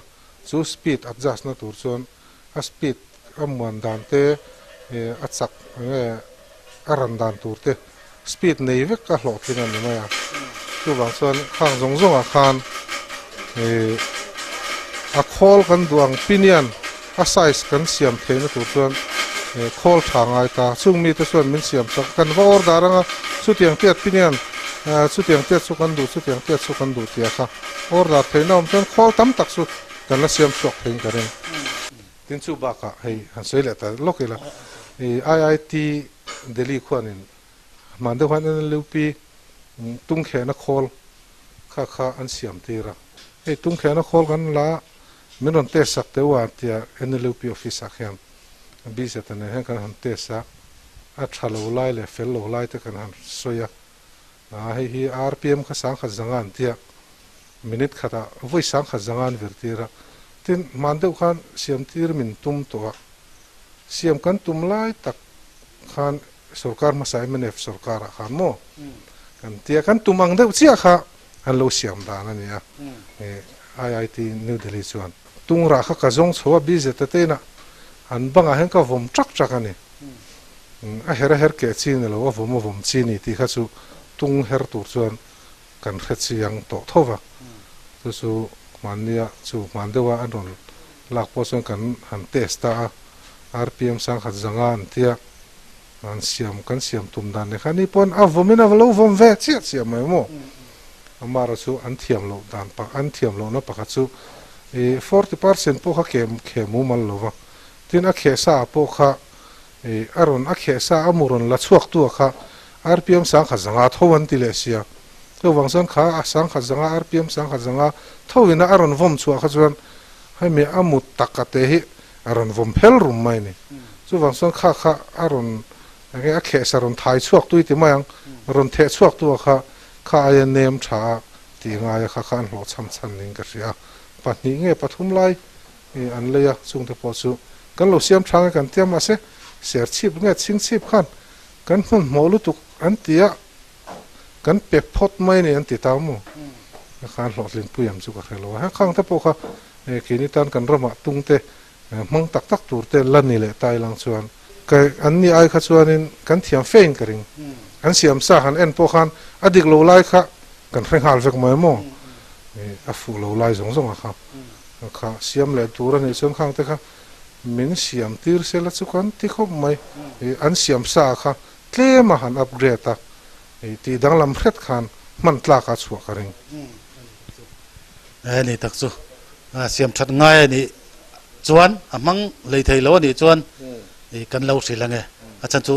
chu speed adjust na tur chuan a speed a muan dan te a chak nge a ran dan tur te speed nei vek a hlawhtling a ni mai a, chuvang chuan khang zawng zawng ah khan a khawl kan duh ang pinion a size kan siam theihna tur chuan khawl tha ngai ta, chung mite chuan min siam chak kan va order anga chutiang tiat pinion chutiang tiat chu kan duh chutiang tiat chu kan duh tia kha. Order theihna awm chuan khawl tam tak chu kan la siam chhuak theiin ka ring. Tin chu bakah hei han sawi leh ta lawk ila, i IIT Delhi khuanin hman deuh khan NLUP tungkhehna khawl kha kha an siam tir a. Hei tungkhehna khawl kan la min rawn test sak teuh a tia NLUP office ah khian BZ nen hian kan han test a, a tha lo lai leh fel lo lai te kan han sawi a. A hei hi RPM kha sangkhat zanga an tia, minute khatah vawi sangkhat zanga an vir tir a. Tin, hman deuh khan siam tir min tum tawh a, siam kan tum lai tak khan sorkar hmasa mnf sorkarah khan maw kan tia, kan tum ang deuh chiah kha an lo siam dan a ni a, IIT New Delhi chuan. Tungrah kha ka zawng chho a, BZ te teinah an bangah hian ka vawm ṭak ṭak a ni. A her a her keh chi ni lo, a vawm a vawm chi ni tih kha chu tung her tur chuan kan hre chiang tawh tho va. Chu chu hmannia chu hman deuha an rawn lak pawh chuan kan han test ta a, RPM sangkhat zanga an tia an siam kan siam tum dan leh kha ni pawn a vawmin a lo vawm ve chiah chiah mai maw. Amara chu an thiam loh dan an thiam lohna pakhat chu 40% pawh kha kem khe mumal lo va, tin a khehsa ah pawh kha. A rawn a kheh sa a mu rawn la chhuak tu a kha rpm 1005 tho an ti leh sia. Chuvang chuan kha a 1005 rpm 1005 tho ina a rawn vawm chhuah kha chuan hemi a mu tak a te hi a rawn vawm phel rum mai a ni. Chuvang chuan kha kha a rawn enge a kheh sa rawn thai chhuak tu i ti mai ang, rawn theh chhuak tu a kha kha aia nem tha a tih ngai a kha kha an hlawhchham chhan niin ka hria a. Pahnih nge pathum lai an lei a, chungte pawh chu kan lo siam tha nge kan ti a, mahse serchhip nge chhingchhip khan kan hmanhmawh lutuk an ti a, kan pe phawt mai a ni an ti ta maw? Ka khan hlawhtlinpui ang chu ka hre lo a, heng khangte pawh kha keini tan kan ramah tungte hmang tak tak tur te la ni leh ta ilang chuan ka an ni ai kha chuanin kan thiam fe in ka ring. An siam sa han en pawh khan a dik lo lai kha kan hre nghal vek mai maw? A fuh lo lai zawng zawng a kha. Kha siam leh tur a nih chuan khang te kha min siam tir se la chu kan ti khawp mai. An siam sa kha tlem a han upgrade a, tih danglam hret khan hman tlak a chhuah ka ring. He ni tak chu siam that ngai a nih chuan a hmang hlei thei lo a nih chuan kan lo hrilh ang e. A chhan chu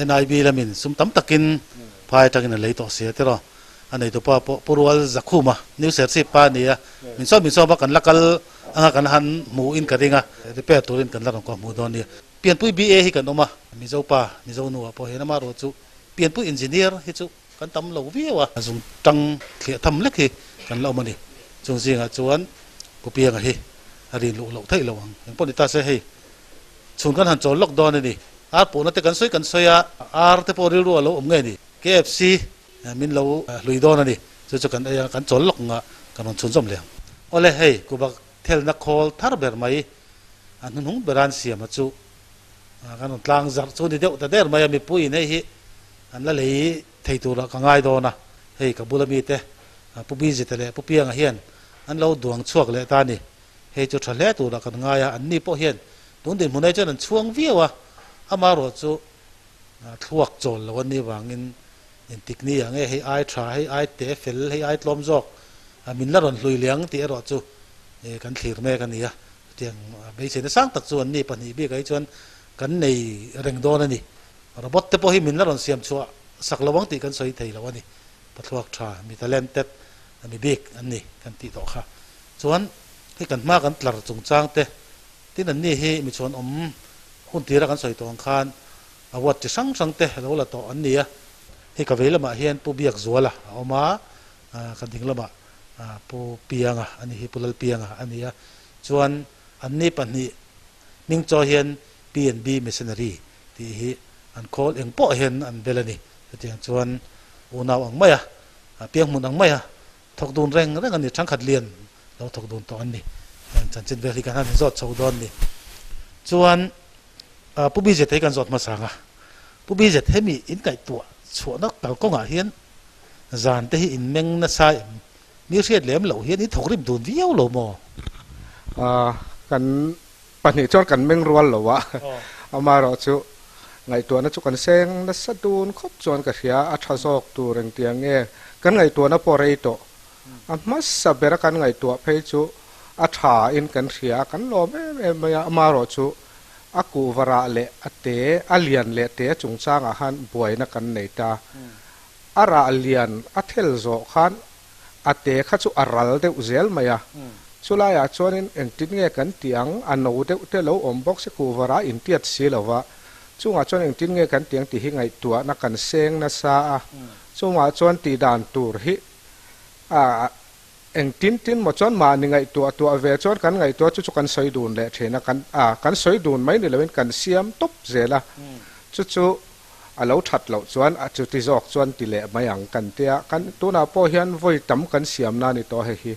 NIB lamin sum tam takin phai atangin a lei tawh sia tiraw. A neitupa pawh Pu Rual Zakhuma New Serchhip pa a ni a, min sawm min sawm a kan la kal anga kan han hmu in ka ring a, repair turin kan la rawn kawh hmuh dawn nia. Pianpui BA hi kan awm a, Mizo pa, Mizo nu ah pawh hian ama ruah chu Pianpui Engineer hi chu kan tam lo viau a, zung tang thliah tham lek hi kan la awm a ni. Chung zingah chuan Pu Pianga hi a rin luh loh theih lo ang. Engpawh ni ta se hei chhun kan han chawl lawk dawn a ni. Ar puhna te kan sawi kan sawi a, ar te pawh rilru a lo awm ngei a ni. KFC min lo hlui dawn a ni. Chu chu kan ei a, kan chawl lawk ngah kan rawn chhunzawm leh ang. Awle hei Kubak thelna khawl thar ber mai a hnuhnung bera an siam a chu kan rawn tlang zarh chu ni deuh ta der mai a, mipuiin hei hi an la lei thei turah ka ngai dawn a, hei ka bula mite Pu Bizita leh Pu Pianga hian an lo duang chhuak leh ta a ni. Hei chu tha hle turah kan ngai a, anni pawh hian tun dinhmun ai chuan an chhuang viau a, amaherawh chu thluak chawl lo an nih vangin engtik ni ah nge hei ai tha, hei ai te fel, hei ai tlawm zawk min la rawn hlui leh ang tih erawh chu kan thlir mek a ni a. Chutiang beiseina sang tak chu anni pahnih bikah hi chuan kan nei reng dawn a ni. Robot te pawh hi min la rawn siam chhuah sak lo ang tih kan sawi thei lo a ni. Pathluak tha, mi talented, mi bik an ni kan tih tawh kha. Chuan hei kan hma kan tlar chungchang te, tin anni hi mi chhuan awm hun tira kan sawi tawh ang khan award chi hrang hrang te lo la tawh an ni a. Hei ka vei lamah hian Pu Biakzuala a awm a, ka ding lamah Pu Pianga a ni hi, Pu Lalpianga a ni a. Chuan anni pahnih hming chaw hian PNB Missionary tih hi an khawl eng pawh hian an bel a ni. Chutiang chuan unau ang maia, pianghmun ang maia thawk dun reng reng a ni, thangkhat lian lo thawk dun tawh an ni. Chanchin vel hi kan han inzawt chho dawn a ni. Chuan Pu BZ hi kan zawt hmasa ang a, Pu BZ hemi inkaihtuah chhuahna kalkawngah hian zan te hi inmeng nasa em? Mi hriat lem loh hian i thawk rim dun viau lo maw? Kan pahnih chuan kan meng rual lo a, amaherawhchu ngaihtuahna chu kan seng nasa dun khawp chuan ka hria, a tha zawk tur engtiang nge kan ngaihtuahna pawh rei tawh. A hmasa bera kan ngaihtuah phei chu a tha in kan hria a, kan lawm em em mai a, amaherawhchu a kuhva rah leh a te, a lian leh te chungchangah khan buaina kan nei ta. A rah lian a thel zawh khan a te kha chu a ral deuh zel mai a. Chulaiah chuanin engtin nge kan tih ang, a no deuh te lo awm bawk si kuhvara intiat si lo va. Chungah chuan engtin nge kan tih ang tih hi ngaihtuahna kan seng nasa a. Chungah chuan tih dan tur hi a engtin tin maw chuan mahni ngaihtuah tuah ve chuan kan ngaihtuah chu chu kan sawi dun leh thin a, kan a kan sawi dun mai ni loin kan siam tawp zel a. Chu chu A lo that loh chuan a chuti zawk chuan ti leh mai ang kan tia, kan tunah pawh hian vawi tam kan siam na ni tawh hei hi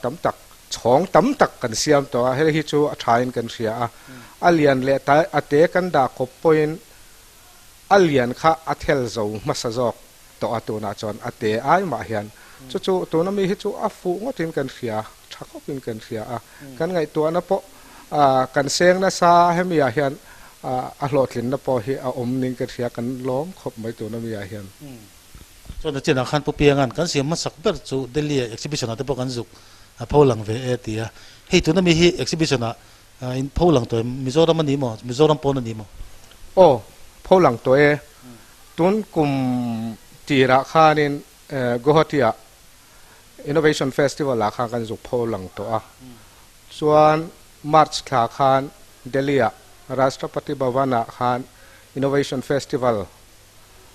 tam tak chhawng tam tak kan siam tawh a, hei hi chu a thain kan hria a, a lian leh ta a te kan dah kawp pawhin a lian kha a thel zo hmasa zawk tawh a tunah chuan a te ai mah hian chu chu tuna mi hi chu a fuh ngawtin kan hria tha khawpin kan hria a, kan ngaihtuahna pawh kan seng nasa hemi ah hian a hlawhtlinna pawh hi a awm ning ka hria kan lawm khawp mai tuna mi ah hian. Chuan a chinah khan Pu Pianga'n kan siam hmasak ber chu Delhi ah exhibition ah te pawh kan zuk a pho lang ve e ti a, hei tuna mi hi exhibition ah In pho lang tawh em? Mizoram a ni maw? Mizoram pawn a ni maw? Aw, pho lang tawh e. Tun kum tirah khanin Guwahati-ah Innovation Festival-ah khan kan zuk pho lang tawh a. Chuan March thla khan Delhi-ah Rashtrapati Bhavan-ah khan Innovation Festival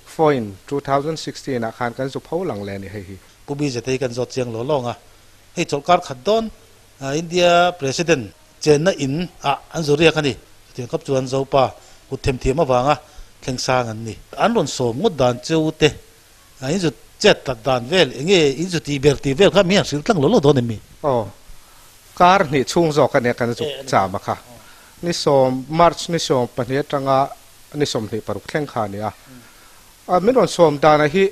Foin 2016 ah khan kan zu pho lang le a ni hei hi. Pu BJT hi kan zawt chiang lo lawng a, hei chawlhkar khat dawn India President chenna in ah an zu riak a ni. Chutiang khawp chuan Zopa kut themthiam avanga thleng sang an ni. An rawn sawm ngawt dan cheu te, in zu chet tlat dan vel enge in zu tih ber tih vel kha mi han hrilh tlang lo lo dawn em mi? Aw, kar hnih chhung zawk a nia kan zuk cham a kha. Ni sawm, March ni 12 atanga ni 26 thleng kha a ni a. Min rawn sawm dana hi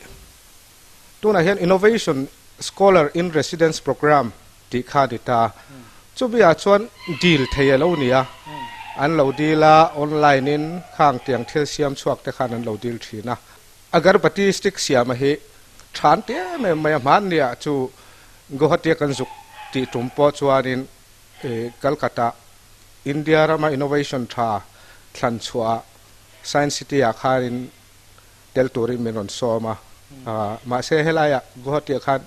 tunah hian Innovation Scholar in Residence Programme tih kha a ni ta. Chumi ah chuan dil thei a lo ni a, an lo dil a, online in khang tiang thil siam chhuak te khan an lo dil thin a. Agarbati stick siama hi than ti em em mai a, hmanniah chu Guwahati a kan zuk tih tum pawh chuanin Calcutta India rama innovation tha thlan chhuah Science City ah khanin tel turin min rawn sawm a, mahse helaiah Guwahati ah khan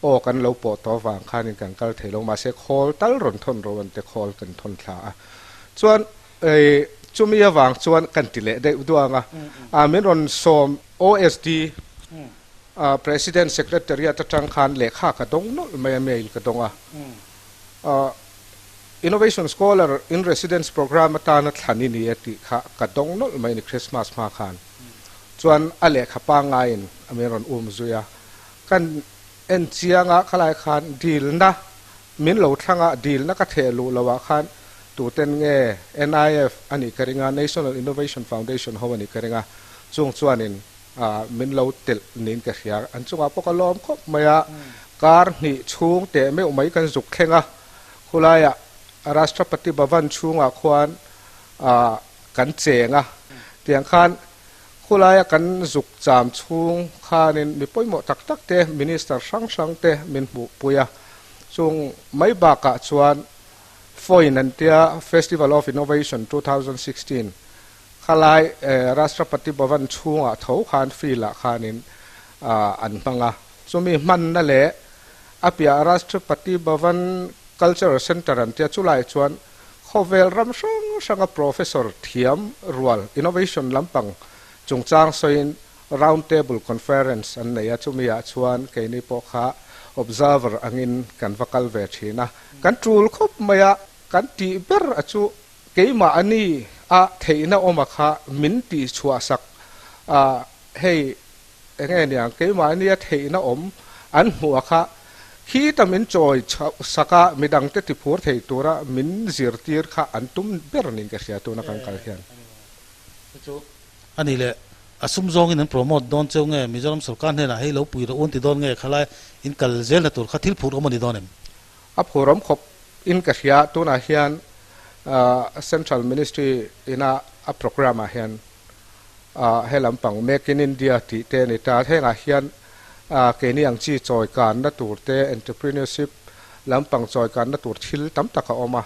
aw kan lo pawh tawh vang khanin kan kal thei lo, mahse khawl tal rawn thawn ro an te khawl kan thawn thla a, chuan chumi avang chuan kan ti leh deuh duang a, min rawn sawm OSD President Secretariat atang khan lehkha ka dawng nawlh mai a, mail ka dawng a. Innovation Scholar in Residence Programme atana thlan i ni e tih kha ka dawng nawlh mai a ni Christmas hma khan. Chuan a lehkha pangngaiin a min rawn um zui a. Kan en chiang a, khalai khan dilna min lo thlang a, dilna ka theh luh loh ah khan tuten nge NIF a nih ka ring a, National Innovation Foundation ho a nih ka ring a, chung chuanin min lo telh niin ka hria. An chungah pawh ka lawm khawp mai a, kar hnih chhung teh meuh mai kan zuk thleng a, khulaiah Rashtrapati Bhavan chhungah khuan kan cheng a, tiang khan khulaia kan zuk cham chhung khanin mi pawimawh tak tak te, Minister hrang hrang te min hmuhpui a, chung mai bakah chuan FOIN an tia Festival of Innovation 2016 Khalai Rashtrapati Bhavan chhungah tho khan field ah khanin an hmang a, chumi hmanna leh a piah Rashtrapati Bhavan Cultural Centre an tia chulai chuan khawvel ram hrang hranga professor thiam rual innovation lampang chungchang sawiin round table conference an nei a, chumi ah chuan keini pawh kha observer angin kan va kal ve thin a, kan tul khawp mai a, kan tih ber a chu Keimah a ni a theihna awm a kha min tih chhuah sak a, hei enge niang keimah a nia theihna awm an hmuh a kha khita min chawi chhoh sak a midang te ti phur thei tura min zirtir kha an tum ber niin ka hria tuna kan kal hian. Chu a ni leh a sum zawngin an promote dawn cheu nge Mizoram sorkar hnenah hei lo pui rawh u an ti dawn nge khalai in kal zelna tur kha thil phur awm a ni dawn em? A phurawm khawp in ka hria, tunah hian Central Ministry ina a programme ah hian he lampang Make in India tih te a ni ta, hengah hian keini ang chi chawi kanna tur te, entrepreneurship lampang chawi kanna tur thil tam tak a awm a,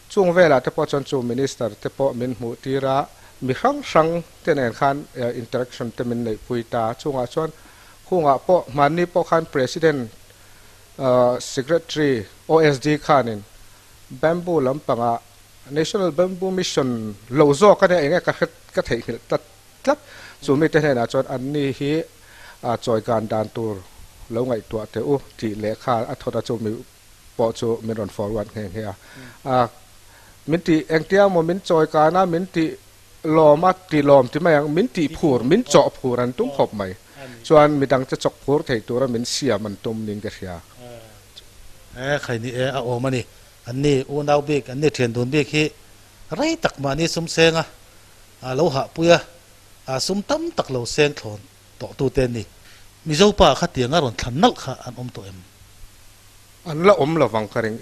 chung velah te pawh chuan chu Minister te pawh min hmuh tir a, mi hrang hrang te nen khan interaction te min neihpui ta, chungah chuan khungah pawh hmanni pawh khan President Secretary OSD khanin Bamboo lampanga National Bamboo Mission lo zawk a nia enge ka hre ka theihnghilh tlat tlat chu mite hnenah chuan anni hi chawi gan dan tur lo ngaihtuah teh u tih lehkha a thawt a chu mi pawh chu min rawn forward nghe nghe a min tih engtia maw min chawi kan a min tih Lawm a ti lawm ti mai ang, min tih phur, min chawh phur an tum khawp mai. Chuan midang che chawk phur thei tura min siam an tum niin ka hria. E khai ni e a awm a ni. An ni unau bik, an ni thian dun bik hi rei tak mahni sum seng a, a lo hahpui a, a sum tam tak lo seng thlawn tawh tute an ni. Mizo pa kha tiang a rawn thlan nalh kha an awm tawh em? An la awm lovang ka ring.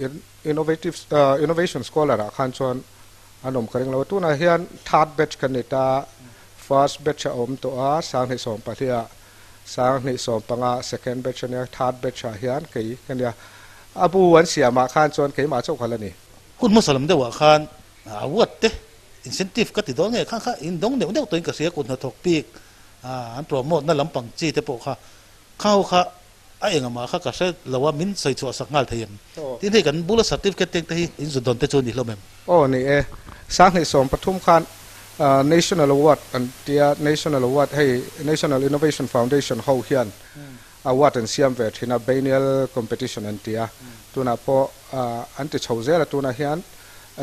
Innovative, Innovation Scholar ah khan chuan An awm ka ring lo a, tunah hian third batch kan ni ta, first batch a awm tawh a, 2020 ah 2015 second batch a nia, third batch ah hian kei ka nia, a bu an siam ah khan chuan keimah chauh kha la ni. Hun hmasa lam deuh ah khan Award te incentive ka ti dawn nge kha kha in dawng neuh neuh tawhin ka hria kut hnathawk bik an promote na lampang chi te pawh kha kha ho kha a engah kha ka hre lo a min sawi chhuah sak nghal thei em? Tin hei kan bula certificate teng te hi in zu dawn te chu a ni hlawm em? Aw ni e, 2013 khan National Award an tia, National Award hei National Innovation Foundation ho hian award an siam ve thin a, Biennial Competition an ti a, tunah pawh an ti chho zel a, tunah hian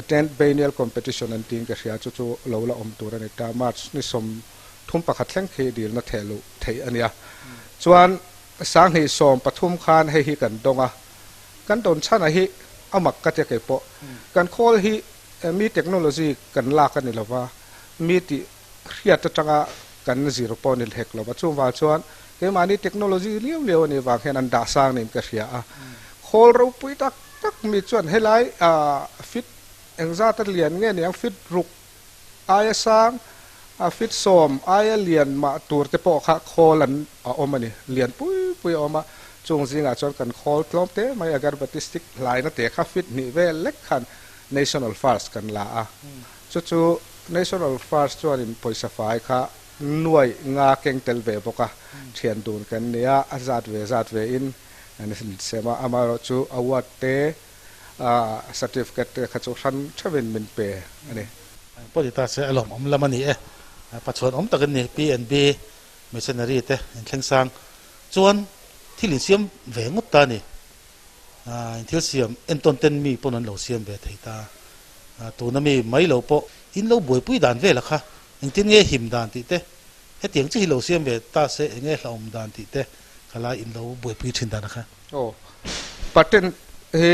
Tenth Biennial Competition an tiin ka hria, chu chu lo la awm tur a ni ta, March ni 31 thleng khi dilna theh luh theih a nia. Chuan 2013 khan hei hi kan dawng a, kan dawn chhanah hi a mak ka tia kei pawh, kan khawl hi mi technology kan lak a ni lo va, mi tih hriat atanga kan zir pawh ni hlek lo va, chuvang chuan keimahni technology liau liau a nih vang hian an dah sang niin ka hria a. Khawl ropui tak tak mi chuan helai fit engzat a lian nge niang fit ruk aia sang a fit 10 aia lian mah tur te pawh kha khawl an a awm a ni, lian pui pui a awm a, chung zingah chuan kan khawl tlawm te mai agarbati stick hlaina te kha fit hnih vel lek khan national first kan la a, chu chu National First chuanin pawisa fai kha nuai nga keng tel ve bawk a, thian dun kan ni a, a zat ve zat ve in an sem a, amaherawh chu award te certificate te kha chu hran theuhin min pe a ni. Engpawh ti ta se a lawmawm lam a ni e, Pachuan awm tak in ni, PNB Missionary te inthleng sang chuan thil insiam ve ngawt ta a ni. In thil siam entawn ten mi pawn an lo siam ve thei ta. Tuna mi mai lo pawh in lo buaipui dan vel a kha engtin nge him dan tih te, hetiang chi hi lo siam ve ta se eng nge hlauhawm dan tih te kha lai in lo buaipui thin dan a kha. Aw, patent hi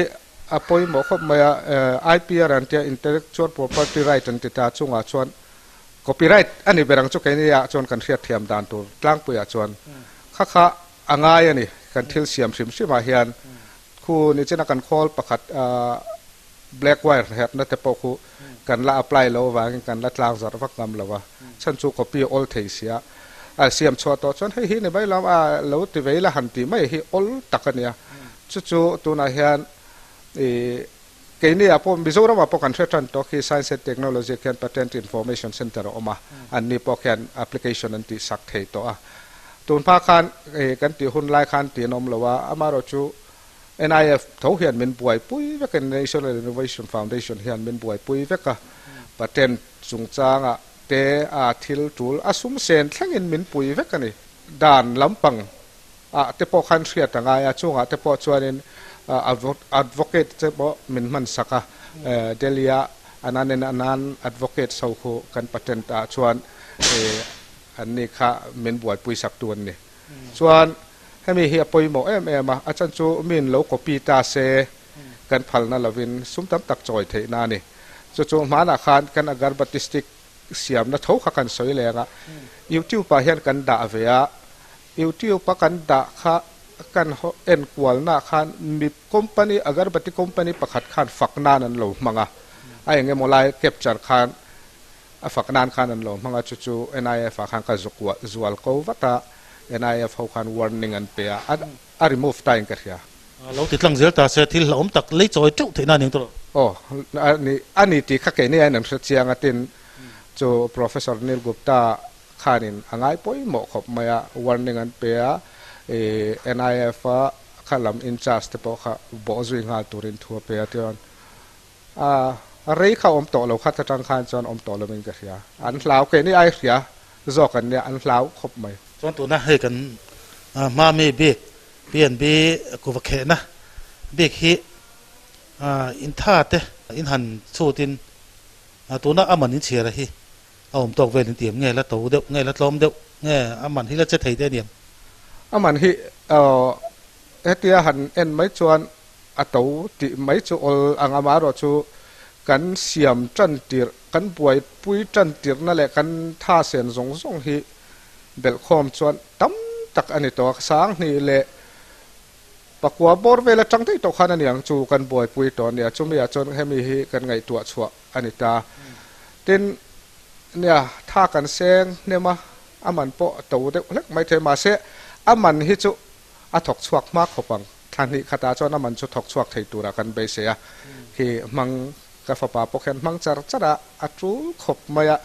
a pawimawh khawp mai a, IPR an tia Intellectual Property Right an ti ta chungah chuan copyright a ni ber ang chu keini ah chuan kan hriatthiam dan tur tlangpuiah chuan kha kha A ngai a ni, kan thil siam hrim hrim ah hian khu nichina kan khawl pakhat black wire herhna te pawh khu kan la apply lo avangin kan la tlang zarh vak ngam lo a, chhan chu copy awl thei sia a siam chhuah tawh chuan hei hi ni mai lo a lo ti vei la han tih mai hi awl tak a nia, chu chu tunah hian ih keini ah pawh Mizoram ah pawh kan hre tan tawh khi Science and Technology khian Patent Information Centre a awm a, an ni pawh khian application an tih sak thei tawh a. Tun hma khan kan tih hun lai khan tih an awm lo a, amaherawhchu NIF tho hian min buaipui vek a, National Innovation Foundation hian min buaipui vek a, patent chungchangah te a thil tul a sum sen thlengin min pui vek a ni. Dan lampang ah te pawh khan hriat a ngai a, chungah te pawh chuanin advocate te pawh min hman sak a, Delhi a Anand and Anand advocate ho khu kan patent ah chuan An ni kha min buaipui sak tu an ni. Chuan hemi hi a pawimawh em em a, a chan chu min lo copy ta se kan phalna lovin sum tam tak chawi theihna a ni. Chu chu hmanah khan kan agarbati stick siamna tho kha kan sawi leng a, YouTube ah hian kan dah ve a, YouTube a kan dah kha kan en kualnaah khan mi company agarbati company pakhat khan fak nan an lo hmang a, a eng emaw lai capture khan A fak nan khan an lo hmang a, chu chu NIF ah khan ka zual ko vat a, NIF ho khan warning an pe a, a remove ta in ka hria. Lo ti tlang zel ta se, thil hlauhawm tak lei chawi teuh theihna a ni ang tawh lo. Aw, a ni tih kha keini aiin an hre chiang a, tin chu Professor Neil Gupta khanin a ngai pawimawh khawp mai a, warning an pe a, NIF a kha lam in charge te pawh kha bawh zui nghal turin thu a pe a, tichuan A rei kha awm tawh lo khat atang khan chuan awm tawh lovin ka hria. An hlau keini ai hria zawk an nia, an hlau khawp mai. Chuan tuna hei kan hma mi bik PNB kuva khehna bik hi in tha te in han chhutin tuna a man in chhiar a hi a awm tawk vel in tiam nge la to deuh nge la tlawm deuh nge a man hi la che thei te a niam. A man hi hetia han en mai chuan A to tih mai chu awl ang amaherawhchu kan siam tan tirh, kan buaipui tan tirhna leh kan tha sen zawng zawng hi belhkhawm chuan tam tak a ni tawh a, 2009 bawr vel atang daih tawh khan a ni ang chu kan buaipui tawh a nia, chumi ah chuan hemi hi kan ngaihtuah chhuah a ni ta. Tin, nia tha kan seng hnem a, a man pawh a to deuh hlek maithei mahse a man hi chu a thawk chhuak hma khawp ang. Thla hnih khatah chuan a man chu thawk chhuak thei turah kan beisei a, khi hmang Ka fapa pawh khian hmang char char a, a tul khawp mai a.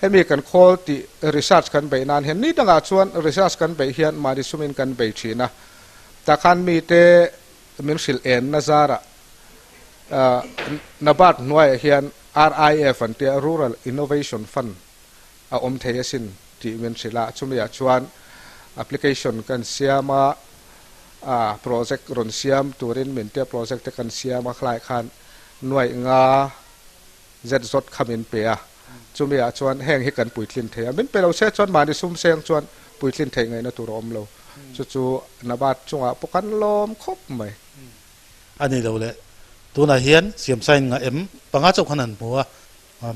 Hemi kan khawl tih research kan beih nan hian ni dangah chuan research kan beih hian mahni sumin kan bei thin a. Tah khan mite min hrilh enna zarah NABARD hnuaiah hian RIF an tia Rural Innovation Fund a awm thei asin tih min hrilh a, chumiah chuan application kan siam a, project rawn siam turin min tia project te kan siam a khlai khan nuaih nga zet zawt kha min pe a, chumiah chuan heng hi kan puitlin thei a, min pe lo se chuan mahni sum seng chuan puitlin theih ngaihna tur a awm lo, chu chu NABARD chungah pawh kan lawm khawp mai. A ni lo le, tunah hian siamsain nga em panga chauh khan han hmu a,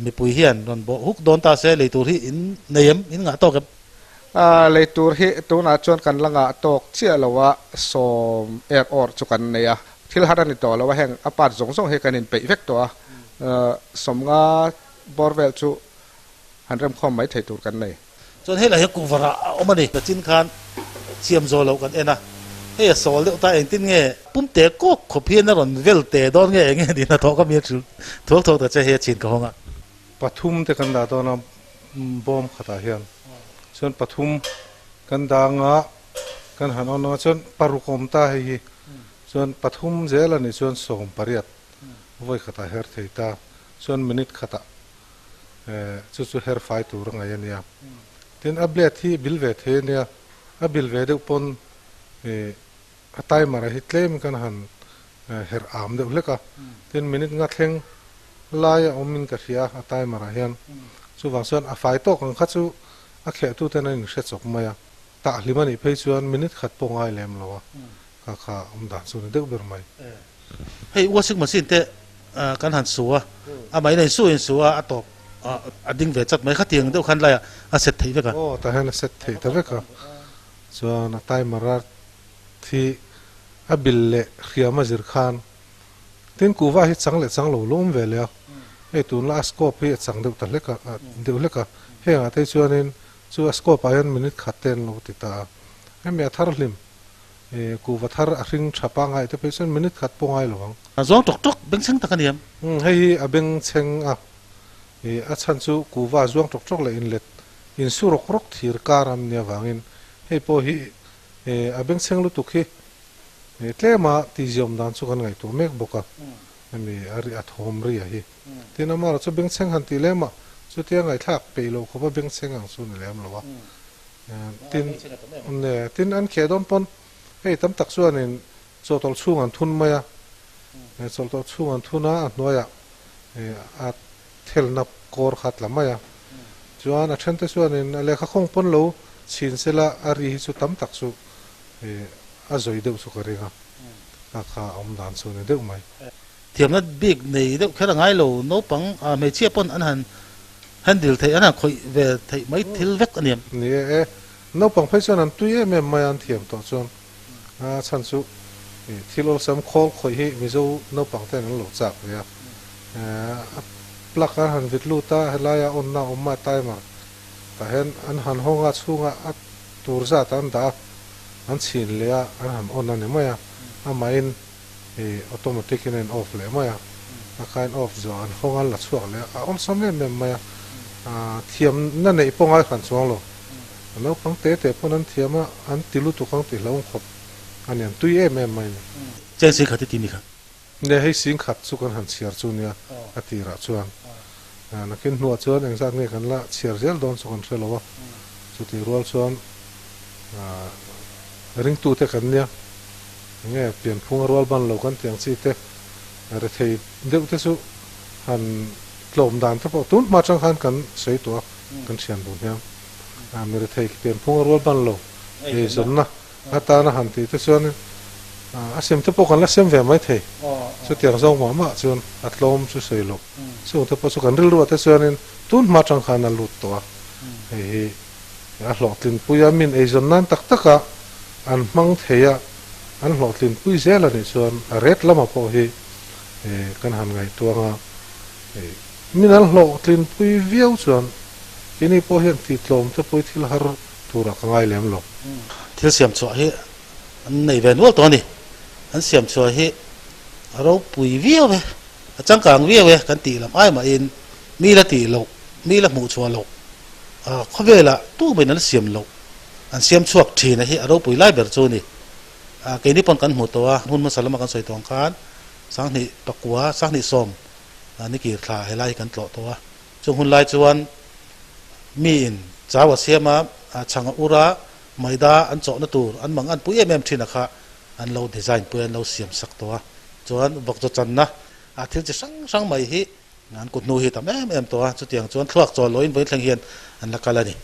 Mipui hian rawn bawh huk dawn ta se lei tur hi in nei em? In ngah tawk em? Lei tur hi tunah chuan kan la ngah tawk chiah lo a, sawm ek awr chu kan nei a. Thil har a ni tawh lo a, heng a part zawng zawng hi kan inpeih vek tawh a, sawmnga bawr vel chu han remkhawm mai thei tur kan nei. Chuan helai hi kuvar ah a awm a ni. Nachin khan siam zawh loh kan en a, hei a sawl deuh ta engtin nge pum te kawk khawp hian a rawn vel te dawn nge eng nge tiin a thawk a mi a thil thuak thuak ta che hei a chhin ka hawng a. Pathum te kan dah dawn a bawm khatah hian chuan pathum kan dang a kan han awn ang a chuan paruk a awm ta hei hi chuan pathum zel a nih chuan 18 vawi khatah her thei ta chuan minute khatah Chu chu her fai tur a ngaih a nia. Tin, a blade hi bil ve thei a nia. A bil ve deuh pawn a timer a hi tlem kan han her am deuh hlek a. Tin, minute nga thleng lai a awm in ka hria a timer ah hian. Chuvang chuan a fai tawk ang kha chu a kheh tu ten an inhre chawp mai a. Tah hlim a nih phei chuan minute khat pawh ngai lem lo a, kha kha awm dan chu ni deuh ber mai. Hei washing machine te kan han su a, amah in a insu a insu a, a tawp a ding ve chat mai, khatiang deuh khan laiah a set theih vek a. Aw tah hian a set theih ta vek a, chuan a timer a thi a bil leh hriam a zir khan tin kuhva hi chang leh chang lo lo awm ve leh a, hei tunla a scope hi a chang deuh ta hlek a deuh hlek a, hengah te chuanin Chu a scope ah hian minute khat te an lo ti ta a, hemi a thar hlim kuhva thar a hring tha pangngai te phei chuan minute khat pawh ngai lo ang. A zawng tawk tawk bengchheng tak a ni em? Umm hei hi a bengchheng a, a chhan chu kuhva a zuang tawk tawk leh inlet insu rawk rawk thir kar an nia vangin hei pawh hi a bengchheng lutuk hi tlema tihziawm dan chu kan ngaihtuah mek bawk a, hemi a ri a thawm ri a hi. Tin, amaherawh chu bengchheng han tih lem a, chutia ngaihthlak peih loh khawpa bengchheng ang chu ni lem lo a. Tin, ne, tin an kheh dawn pawn hei tam tak chuanin chawhtawlh chhung an thun mai a, chawhtawlh chhung an thun a, a hnuaiah a thelna kawr kha a tla mai a. Chuan a thente chuanin a lehkha khawng pawn lo chhin sela a ri hi chu tam tak chu a zawi deuh chu ka ring a, kha kha a awm dan chu a ni deuh mai. Thiamna bik nei deuh kher a ngai lo, naupang hmeichhia pawn an han handle theih, an han khawih ve theih mai thil vek a ni em? Ni e, e, naupang phei chuan an tui em em mai a, an thiam tawh chuan a chhan chu thil awlsam khawl khawih hi Mizo naupang ten an lo chak ve a, a plug an han vit lut a, helaia on na a awm a timer tah hian an han hawng a, chhungah a tur zat an dah a, an chhin leh a, an han on a ni mai a, amahin i automatic in a in off leh mai a, a kha in off zawh an hawng a la chhuak leh a, a awlsam em em mai a, thiam na neih pawh ngai hran chuang lo, a naupang te te pawn an thiam a, an ti lutuk ang tih hlauhawm khawp a ni, an tui em em mai a ni. Cheng sing khat i ti mi kha. Nia hei sing khat chu kan han chhiar chu nia a tirah chuan nakin hnuah chuan engzat nge kan la chhiar zel dawn chu kan hre lo a, chutih rual chuan ringtute kan nia. Enge pianphung a rual ban lo kan tih ang chi te rethei deuh te chu han tlawm dan te pawh tun hma atang khan kan sawi tawh a, kan thian dun hian mi rethei pianphung a rual ban lo eizawnna atana han tih te chuan a sem te pawh kan la sem ve mai thei, chutiang zawng mah mah chuan a tlawm chu sawi lo, chung te pawh chu kan rilruah te chuanin tun hma atang khan a lut tawh a, hei hi a hlawhtlinpui a, min eizawn nan tak taka an hmang thei a, an hlawhtlinpui zel a nih chuan a ret lamah pawh hi kan han ngaihtuang a, min an hlawhtlinpui viau chuan keini pawh hian tihtlawm te pawh hi thil har turah ka ngai lem lo. Thil siam chhuah hi an nei ve nual tawh a ni. An siam chhuah hi a ropui viau e. A changkang viau e kan tih lam ai mahin mi la tih loh, mi la hmuh chhuah loh, khawvelah tu mahin an siam loh, an siam chhuak thin a hi a ropui lai ber chu a ni. Keini pawn kan hmu tawh a, hun hmasa lama kan sawi tawh ang khan sanghnih pakua, sanghnih sawm ni kir thla helai hi kan tlawh tawh a. Chung hun lai chuan miin chau a siam a, chhang a ur a, maida an chawhna tur an mang an pui em em thin a kha an lo design pui a, an lo siam sak tawh a. Chuan vawkchaw channa a thil chi hrang hrang mai hi an kut hnu hi tam em em tawh a, chutiang chuan thluak chawl loin vawi thleng hian an la kal a ni.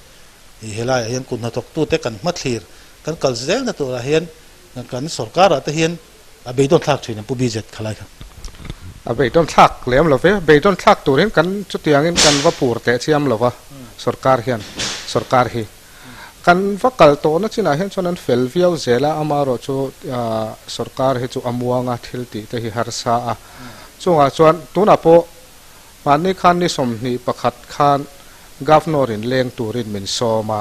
I helaiah hian kut hnathawktute kan hmathlir kan kal zelna turah hian kan sorkarah te hian a beidawn thlak thin an pu BZ khalai kha. A beidawn thlak lem lo ve, beidawn thlak turin kan chutiangin kan va pur teh chiam lo va sorkar hian sorkar hi. Kan va kal tawhna chinah hian chuan an fel viau zel a, amaherawh chu sorkar hi chu a muanga thil tih te hi harsa a. Chungah chuan tunah pawh mahni khan ni 21 khan Governor in leng turin min sawm a,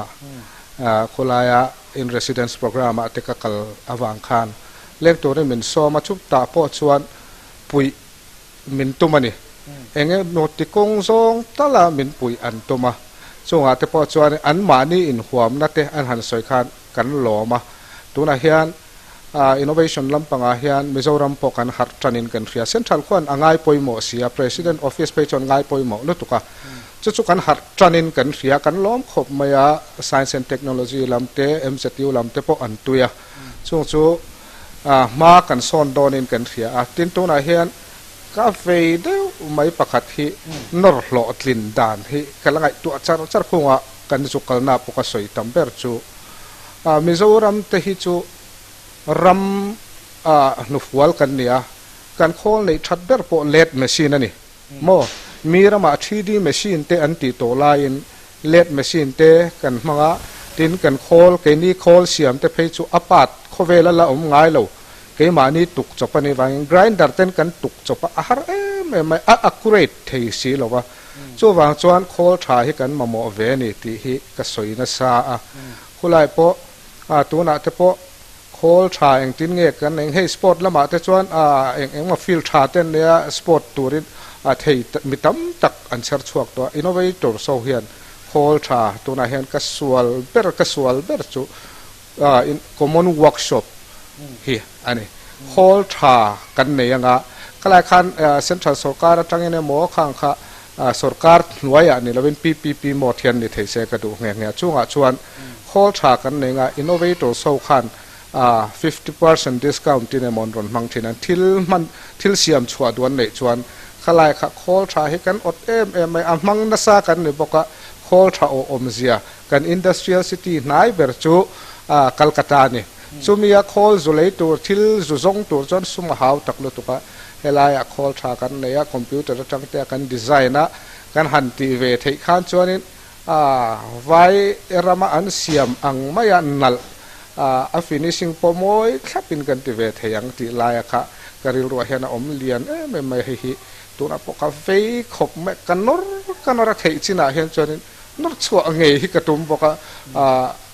khawlaia in residence programme ah te ka kal avang khan leng turin min sawm a, chutah pawh chuan puih min tum a ni. Eng emaw ti kawng zawng tala min puih an tum a, chungah te pawh chuan anmahni inhuamna te an han sawi khan kan lawm a. Tunah hian innovation lampangah hian Mizoram pawh kan harh tanin kan hria. Central khuan a ngai pawimawh si a, President office phei chuan ngai pawimawh lutuk a. Chu chu kan harh tanin kan hria, kan lawm khawp mai a, Science and Technology lam te, MZU lam te pawh an tui a. Chung chu hma kan sawn dawnin kan hria a. Tin, tunah hian ka vei deuh mai pakhat hi nawr hlawhtlin dan hi ka la ngaihtuah char char khunga kan zu kalna pawh ka sawi tam ber chu. Mizoram te hi chu ram hnufual kan ni a, kan khawl neih that ber pawh lathe machine a ni maw? Mi ramah 3D machine te an tih tawh laiin lathe machine te kan hmang a, tin kan khawl, keini khawl siam te phei chu a part khawvel a la awm ngai lo, keimahni tuk chawp a nih vangin grinder ten kan tuk chawp a, a har em em mai, a accurate thei si lo va, chuvang chuan khawl tha hi kan mamawh ve a ni tih hi ka sawi nasa a, khulai pawh tunah te pawh khawl tha engtin nge kan eng hei sport lamah te chuan eng engmaw field tha te an nei a, sport turin thei mi tam tak an chher chhuak tawh a, innovators ho hian khawl tha tunah hian ka sual ber ka sual ber chu common workshop hi a ni. Khawl tha kan nei anga khalai khan central sorkar atangin emaw khang kha sorkar hnuaiah ni lovin PPP mode hian ni thei se ka duh nghe nghe a. Chungah chuan khawl tha kan nei anga innovators ho khan 50% discount tin emaw an rawn hmang thin a. Thil hman thil siam chhuah duh an neih chuan khalai kha khawl tha hi kan awt em em mai a hmang nasa kan ni bawk a, khawl tha awh awmzia Kan industrial city hnai ber chu Calcutta a ni. Chumia khawl zu lei tur, thil zu zawng tur chuan sum a hau tak lutuk a. Helaiah khawl tha kan nei a, computer atang te a kan design a, kan han tih ve theih khan chuanin vai rama an siam ang maia nalh a finishing pawh mawi thlapin kan ti ve thei ang tih laia kha ka rilruah hian a awm lian em em mai. Hei hi tunah pawh ka vei khawp mai, ka nawr ka nawr a theih chinah hian chuanin Nawr chhuah ngei hi ka tum bawk a,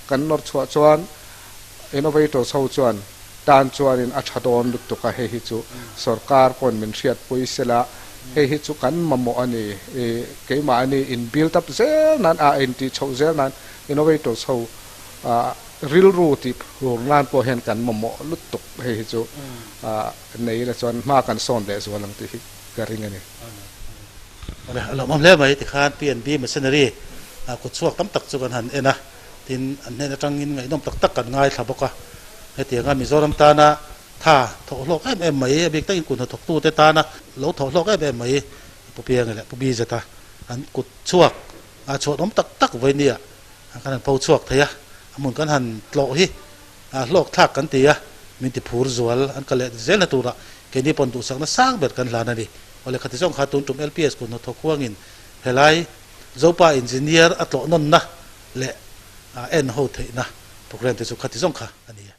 kan nawr chhuah chuan innovators ho chuan tan chuanin a tha dawn lutuk a, hei hi chu sorkar pawn min hriatpui sela, hei hi chu kan mamawh a ni, keimahni in build up zel nan a intih chhoh zel nan innovators ho rilru tih phur nan pawh hian kan mamawh lutuk, hei hi chu nei ila chuan hma kan sawn leh zual ang tih hi ka ring a ni. Awle, a lawmawm hle mai tikhan PNB Machinery kut chhuak tam tak chu kan han en a, tin an hnen atangin ngaihnawm tak tak kan ngaithla bawk a. Hetianga Mizoram tana tha thawh hlawk em em mai, a bik takin kut hnathawktute tana lo thawh hlawk em em mai Pu Pianga leh Pu Bizeta an kut chhuak a chhuanawm tak tak vawinia kan han pho chhuak thei a, a hmun kan han tlawh hi hlawk thlak kan ti a, min ti phur zual an kal leh zelna turah keini pawn duhsakna sang ber kan hlan a ni. Awle khati zawng kha tun tum LPS kut hnathawk huangin helai Zopa Engineer a tlawh nawnna leh en ho theihna program te chu khati zawng kha a ni a.